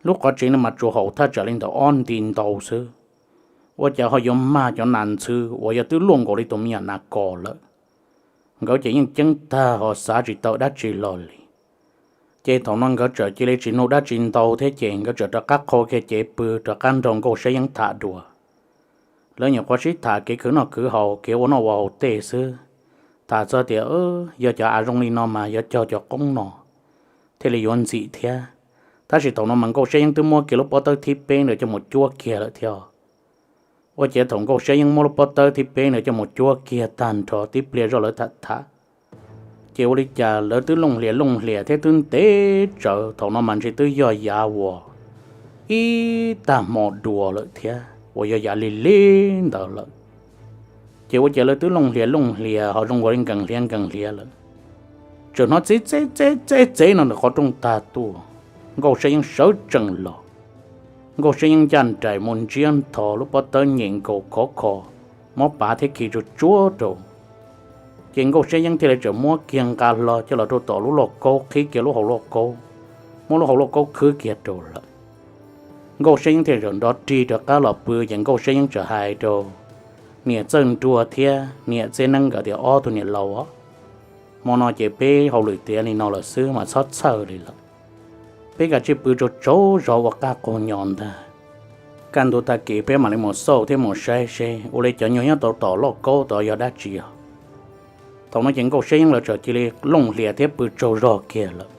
lub qhov tsev no mas tsuas haum thaj tsam li ntawm ob nti ntau xwb, ua cas ho yuav mag cov nas ntxhw uas yog twb luaj nkaus li tus me nyuam nas kos lawm. Nkawd ces yeej ceeb tag ho xav tsis tau dab tsi los li. Ces thaum no nkawd txawm cia li tsis nug dab tsi ntau thiab ces nkawd txawm rov qab qhau kiag cev pw rov qab nrog Nkauj Siab Yeeb tham dua. Lawv nyuam qhuav sib tham kev khwv noj khwv haus, kev ua noj ua haus tej xwb. Tham txog tias yog cov av zoo li no mas yuav cog cov qoob no thiaj li yuav ntxim thiab. Tab sis thaum no mas Nkauj Siab Yeeb twb muab kiag lub pob tawb thib peb ntawd coj mus cuab kiag lawm thiab. Ua ciav thaum Nkauj Siab Yeeb muab lub pob tawb thib peb ntawd coj mus cuab kiag tag nrho tib pliag zoj lawv tham tham, ces ua li cas lawv twb looj hlias looj hlias thiab twb ntev tsawv, thaum no mas ntshe twb yog yav uas ib tag hmo dua lawm thiab uas yog yav lig lig ntawd lawm. Ces ua ciav lawv twb looj hlias looj hlias ho zoo ua li nkees hliav nkees hliav lawm, tseem hnov txeb txeb txeb txeb txeb no ntawm qhov rooj tag tuaj. Nkauj Siab Yeeb sawv tsees los, Nkauj Siab Yeeb ncaj nraim mus ntsiab ntho lub pob tawb nyem nkaus khov kho, mob pav thiab khi tsuag tsuag rau. Ces Nkauj Siab Yeeb thiaj li txawm muab kiag nqa hlo coj los rau tom lub lauj kaub, qhib kiag lub hauv lauj kaub, muab lub hauv lauj kaub khwb kiag rau lawm. Nkauj Siab Yeeb thiaj txawm nrov rig rov qab los pw, ces Nkauj Siab Yeeb txawm hais rau niam Txawj Nruag thiab niam Txiab Neeb nkawd tias, Ob tug niam laus os, hmo no ces peb hauj lwm tiav li no lawm xwb mas txhob txhawj li lawm. Peb kav tsij pw tsaug tsaug zog ua qaj qaug nyo ntag. Kaj ntug tag kis peb mam li mus xauj thiab mus saib seb ua li cov nyuag nyob rau tom lauj kaub tod yog dab tsi os. Thaum no ces Nkauj Siab Yeeb lawv txawm cia li looj hlias thiab pw tsaug zog kiag lawm.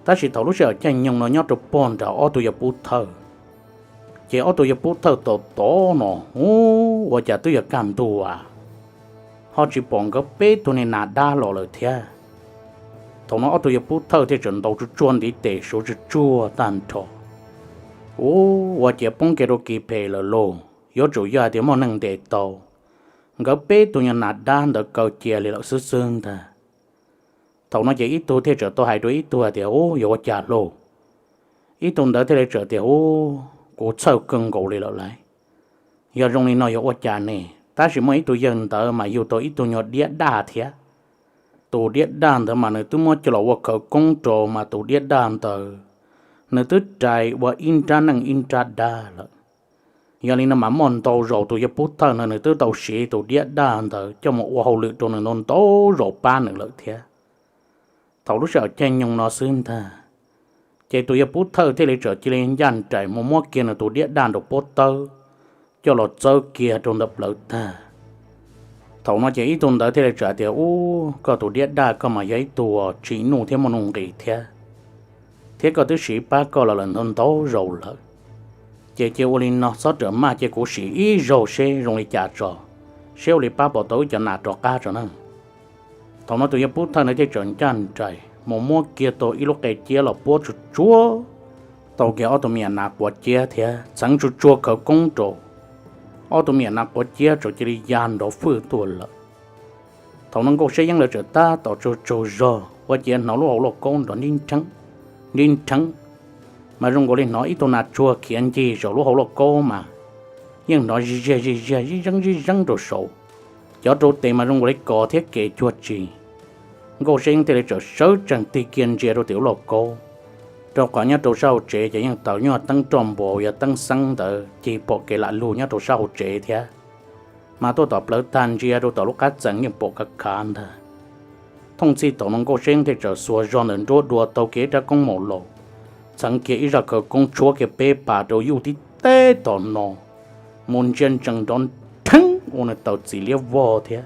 Tab sis thaum lub sij hawm caij nyoog no nyob rau pog nram ob tug yawg pub thawj, ces ob tug yawg pub thawj tom tod no, ua cas twb yog kaj ntug as, ho tsis pom nkawd peb tug niag nas dab los lawm thiab. Thaum no ob tug yawg pub thawj thiaj txawm ntaus tsuag tsuag ntiv tes suav tsuag tsuag tag nrho. Ua ciav poob kiag rau kis phem lawm lauj, yuav tsum yog hais tias muaj neeg ntes tau nkawd peb tug niag nas dab ntawd kaw cia li lawm xwb xwb ntag. Thaum no ces ib tug thiaj txawm tau hais rau ib tug hais tias, Ub, yog ua cas lauj? Ib tug ntawd thiaj li txawm tias, Ub, kuv txhawj kawg nkaus li lawm lauj. Yog zoo li no yog ua cas ne? Tab sis muaj ib tug yawg ntawd mas yug tau ib tug nyuag diab daj thiab. Tus diab daj ntawd mas nws twb muab coj los ua khawv koob rau mas tus diab daj ntawd nws twb rais ua ib nrab neej ib nrab dab lawm. Yog li no mas muaj ntau zaus tus yawg pub thawj ntawd nws twb tau siv tus diab daj ntawd coj mus ua hauj lwm rau nws ntau ntau zaus pab nws lawm thiab. Thaum lub sij hawm caij nyoog no xwb ntag, ces tus yawg pub thawj thiaj li txawm cia li ncaj nraim mus muab kiag nws tus diab daj nraum pob tawb coj los txawb kiag rau ntawm plawv tag. Thaum no ces ib tug ntawd thiaj li txawm tias, Ub, koj tus diab daj koj mas yog ib tug tsim nuj thiab muaj nuj nqis thiab, thiab koj twb siv pab koj los lawm ntau ntau zaus lawm. Ces cia ua li no, txhob rawm maj, cia kuv sim ib zaug seb zoo li cas tso, seb ua li pab puas tau wb cov nas rov qab tso na. Thaum no tus yawg pub thawj ntawd thiaj txawm ncaj nraim mus muab kiag tau ib lub qe ciab los puab tsuag tsuag tau kiag ob tug me nyuam nas quav ciab thiab txheev tsuag tsuag khawv koob rau. Ob tug me nyuam nas quav ciab txawm cia li ya nrov fwj tuaj lawm. Thaum no Nkauj Siab Yeeb lawv txawm tab tom tsaug tsaug zog ua ciav hnov lub hauv lauj kaub nrov nrib nrheeb, nrib nrheeb, mas zoo nkaus li hnov ib tug nas tsuag khiav ncig saum lub hauv lauj kaub mas yeej hnov zij ziag zij ziag zij zeeb zij zeeb rau saud. Cov rau tes mas zoo nkaus li kos thiab kev cuag tsi. Nkauj Siab Yeeb thiaj li txawm sawv tsees tig kiag ntsia rau tim lub lauj kaub, rau qhov nyob rau sab hauv tsev ces yeej taws nyuag teeb roj npuas uas yog teeb xeeb ntawd cig pom kev lam lug nyob rau sab hauv tsev thiab. Mas tuaj tom plawv tag ntsia rau tom lub qab txee yeej pom kav khav ntag. Thooj txhij thaum no Nkauj Siab Yeeb thiaj txawm xuas zog ntawm nruab dua tau kiag ib rab koob maum laus, txheev kiag ib zaj khawv koob tshuab kiag peb pas rau yuj tib teb tom no, mus ntsia ntsees nrov nrheeb ua nws taws txim liab vog thiab.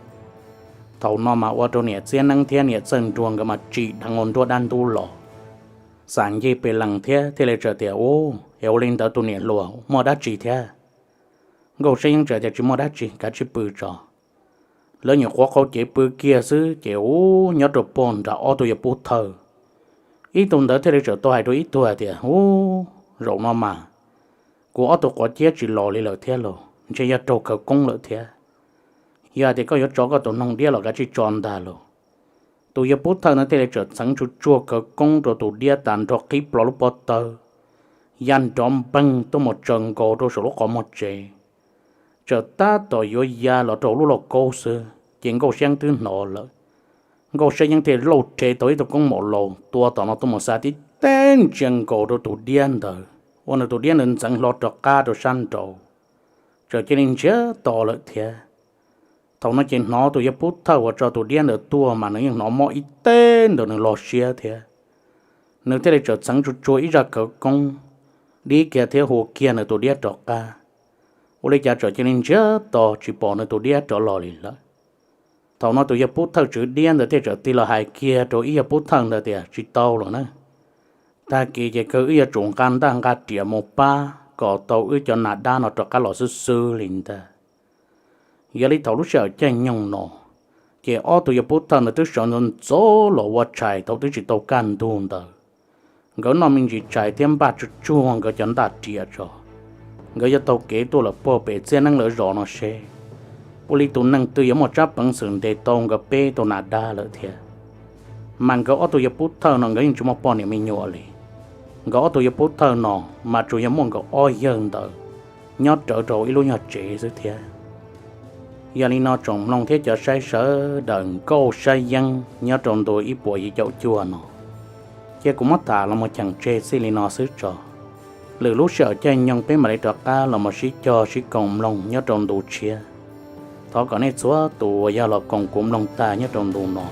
Thaum no mas ua rau niam Txiab Neeb thiab niam Txawj Nruag nkawd mas tsim dheev ua nruab dab ntub los, xam ncig pes lees thiab thiaj li txawm tias, Ub, es ua li ntawd tus niam hluas muaj dab tsi thiab? Nkauj Siab Yeeb txawm tias, Tsis muaj dab tsi, kav tsij pw tso. Lawv nyuam qhuav qhau cev pw kiag xwb ces ub, nyob rau pog nram ob tug yawg pub thawj, ib tug ntawd thiaj li txawm tau hais rau ib tug hais tias, Ub, zaum no mas kuv ob tug quav ciab tsis los li lawm thiab lauj, ntshe yog raug khawv koob lawm thiab. Yog hais tias koj yuav tso koj tus noog diab los kav tsij tso ntag lauj. Tus yawg pub thawj ntawd thiaj li txawm txheev tsuag tsuag khawv koob rau tus diab tas nrho qhib plho lub pob tawb, ya nrov npeeg tuaj mus tsaws nkaus rau saum lub qhov muag tsev. Txawm tab tom yuav ya los rau lub lauj kaub xwb ces Nkauj Siab Yeeb twb hnov lawm. Nkauj Siab Yeeb thiaj lauj rhe tau ib tug koob maum laus tua tom no tuaj mus xa tib teg ntsia nkaus rau tus diab ntawd, ua nws tus diab ntawd ntxeev hlo rov qab rau sab nraud, txawm cia li ntsiag to lawm thiab. Thaum no ces hnov tus yawg pub thawj uas tso tus diab ntawd tuaj mas nws yeej hnov mob ib teg ntawm nws lub siab thiab. Nws thiaj li txawm txheev tsuag tsuag ib zaj khawv koob, dib kiag thiab hu kiag nws tus diab rov qab. Ua li cas txawm cia li ntsiag to tsis pom nws tus diab rov los li lawm. Thaum no tus yawg pub thawj tswv diab ntawd thiaj txawm tig los hais kiag rau ib yawg pub thawj ntawd tias, Tsis tau lawm na, tag kis ces kawg wb yuav tsum nqa ntaj nqa riam mus pab kom tau wb cov nas dab no rov qab los xwb xwb li ntag. Yog li thaum lub sij hawm caij nyoog no, ces ob tug yawg pub thawj ntawd twb sawv ntxov ntxov los ua tshais thaum twb tsis tau kaj ntug ntawd. Nkawd noj me ntsis tshais thiab npaj tsuag tsuag nkawd cov ntaj riam tso, nkawd yuav taug kev tuaj lawm puag pem txhiab neeb lawv zos no seb ua li tus neeg twg yuav muaj tsab peev xwm ntes tau nkawd peb tug nas dab lawm thiab. Mas nkawd ob tug yawg pub thawj no nkawd yeej tsis muaj poj niam me nyuam li. Nkawd ob tug yawg pub thawj no mas tsuas yog muaj nkawd ob yawg ntawd nyob rawv rau ib lub nyuag tsev xwb thiab. Yog li no tsoom mloog thiab cov saib sawv daws nkauj saib yeeb nyob rau ntu ib puas yim caum cuaj no, ces kuv muab tham los mus cheem tseg txij li no xwb tso. Lwm lub sij hawm caij nyoog peb mam li rov qab los mus sib cog sib koom mloog nyob rau ntu tshiab. Thov kom nej txhua tus uas yog los koom kuv mloog tag nyob rau ntu no,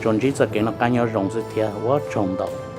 tsuas ntsib txoj kev noj qab nyob zoo xwb thiab ua tsaug ntau.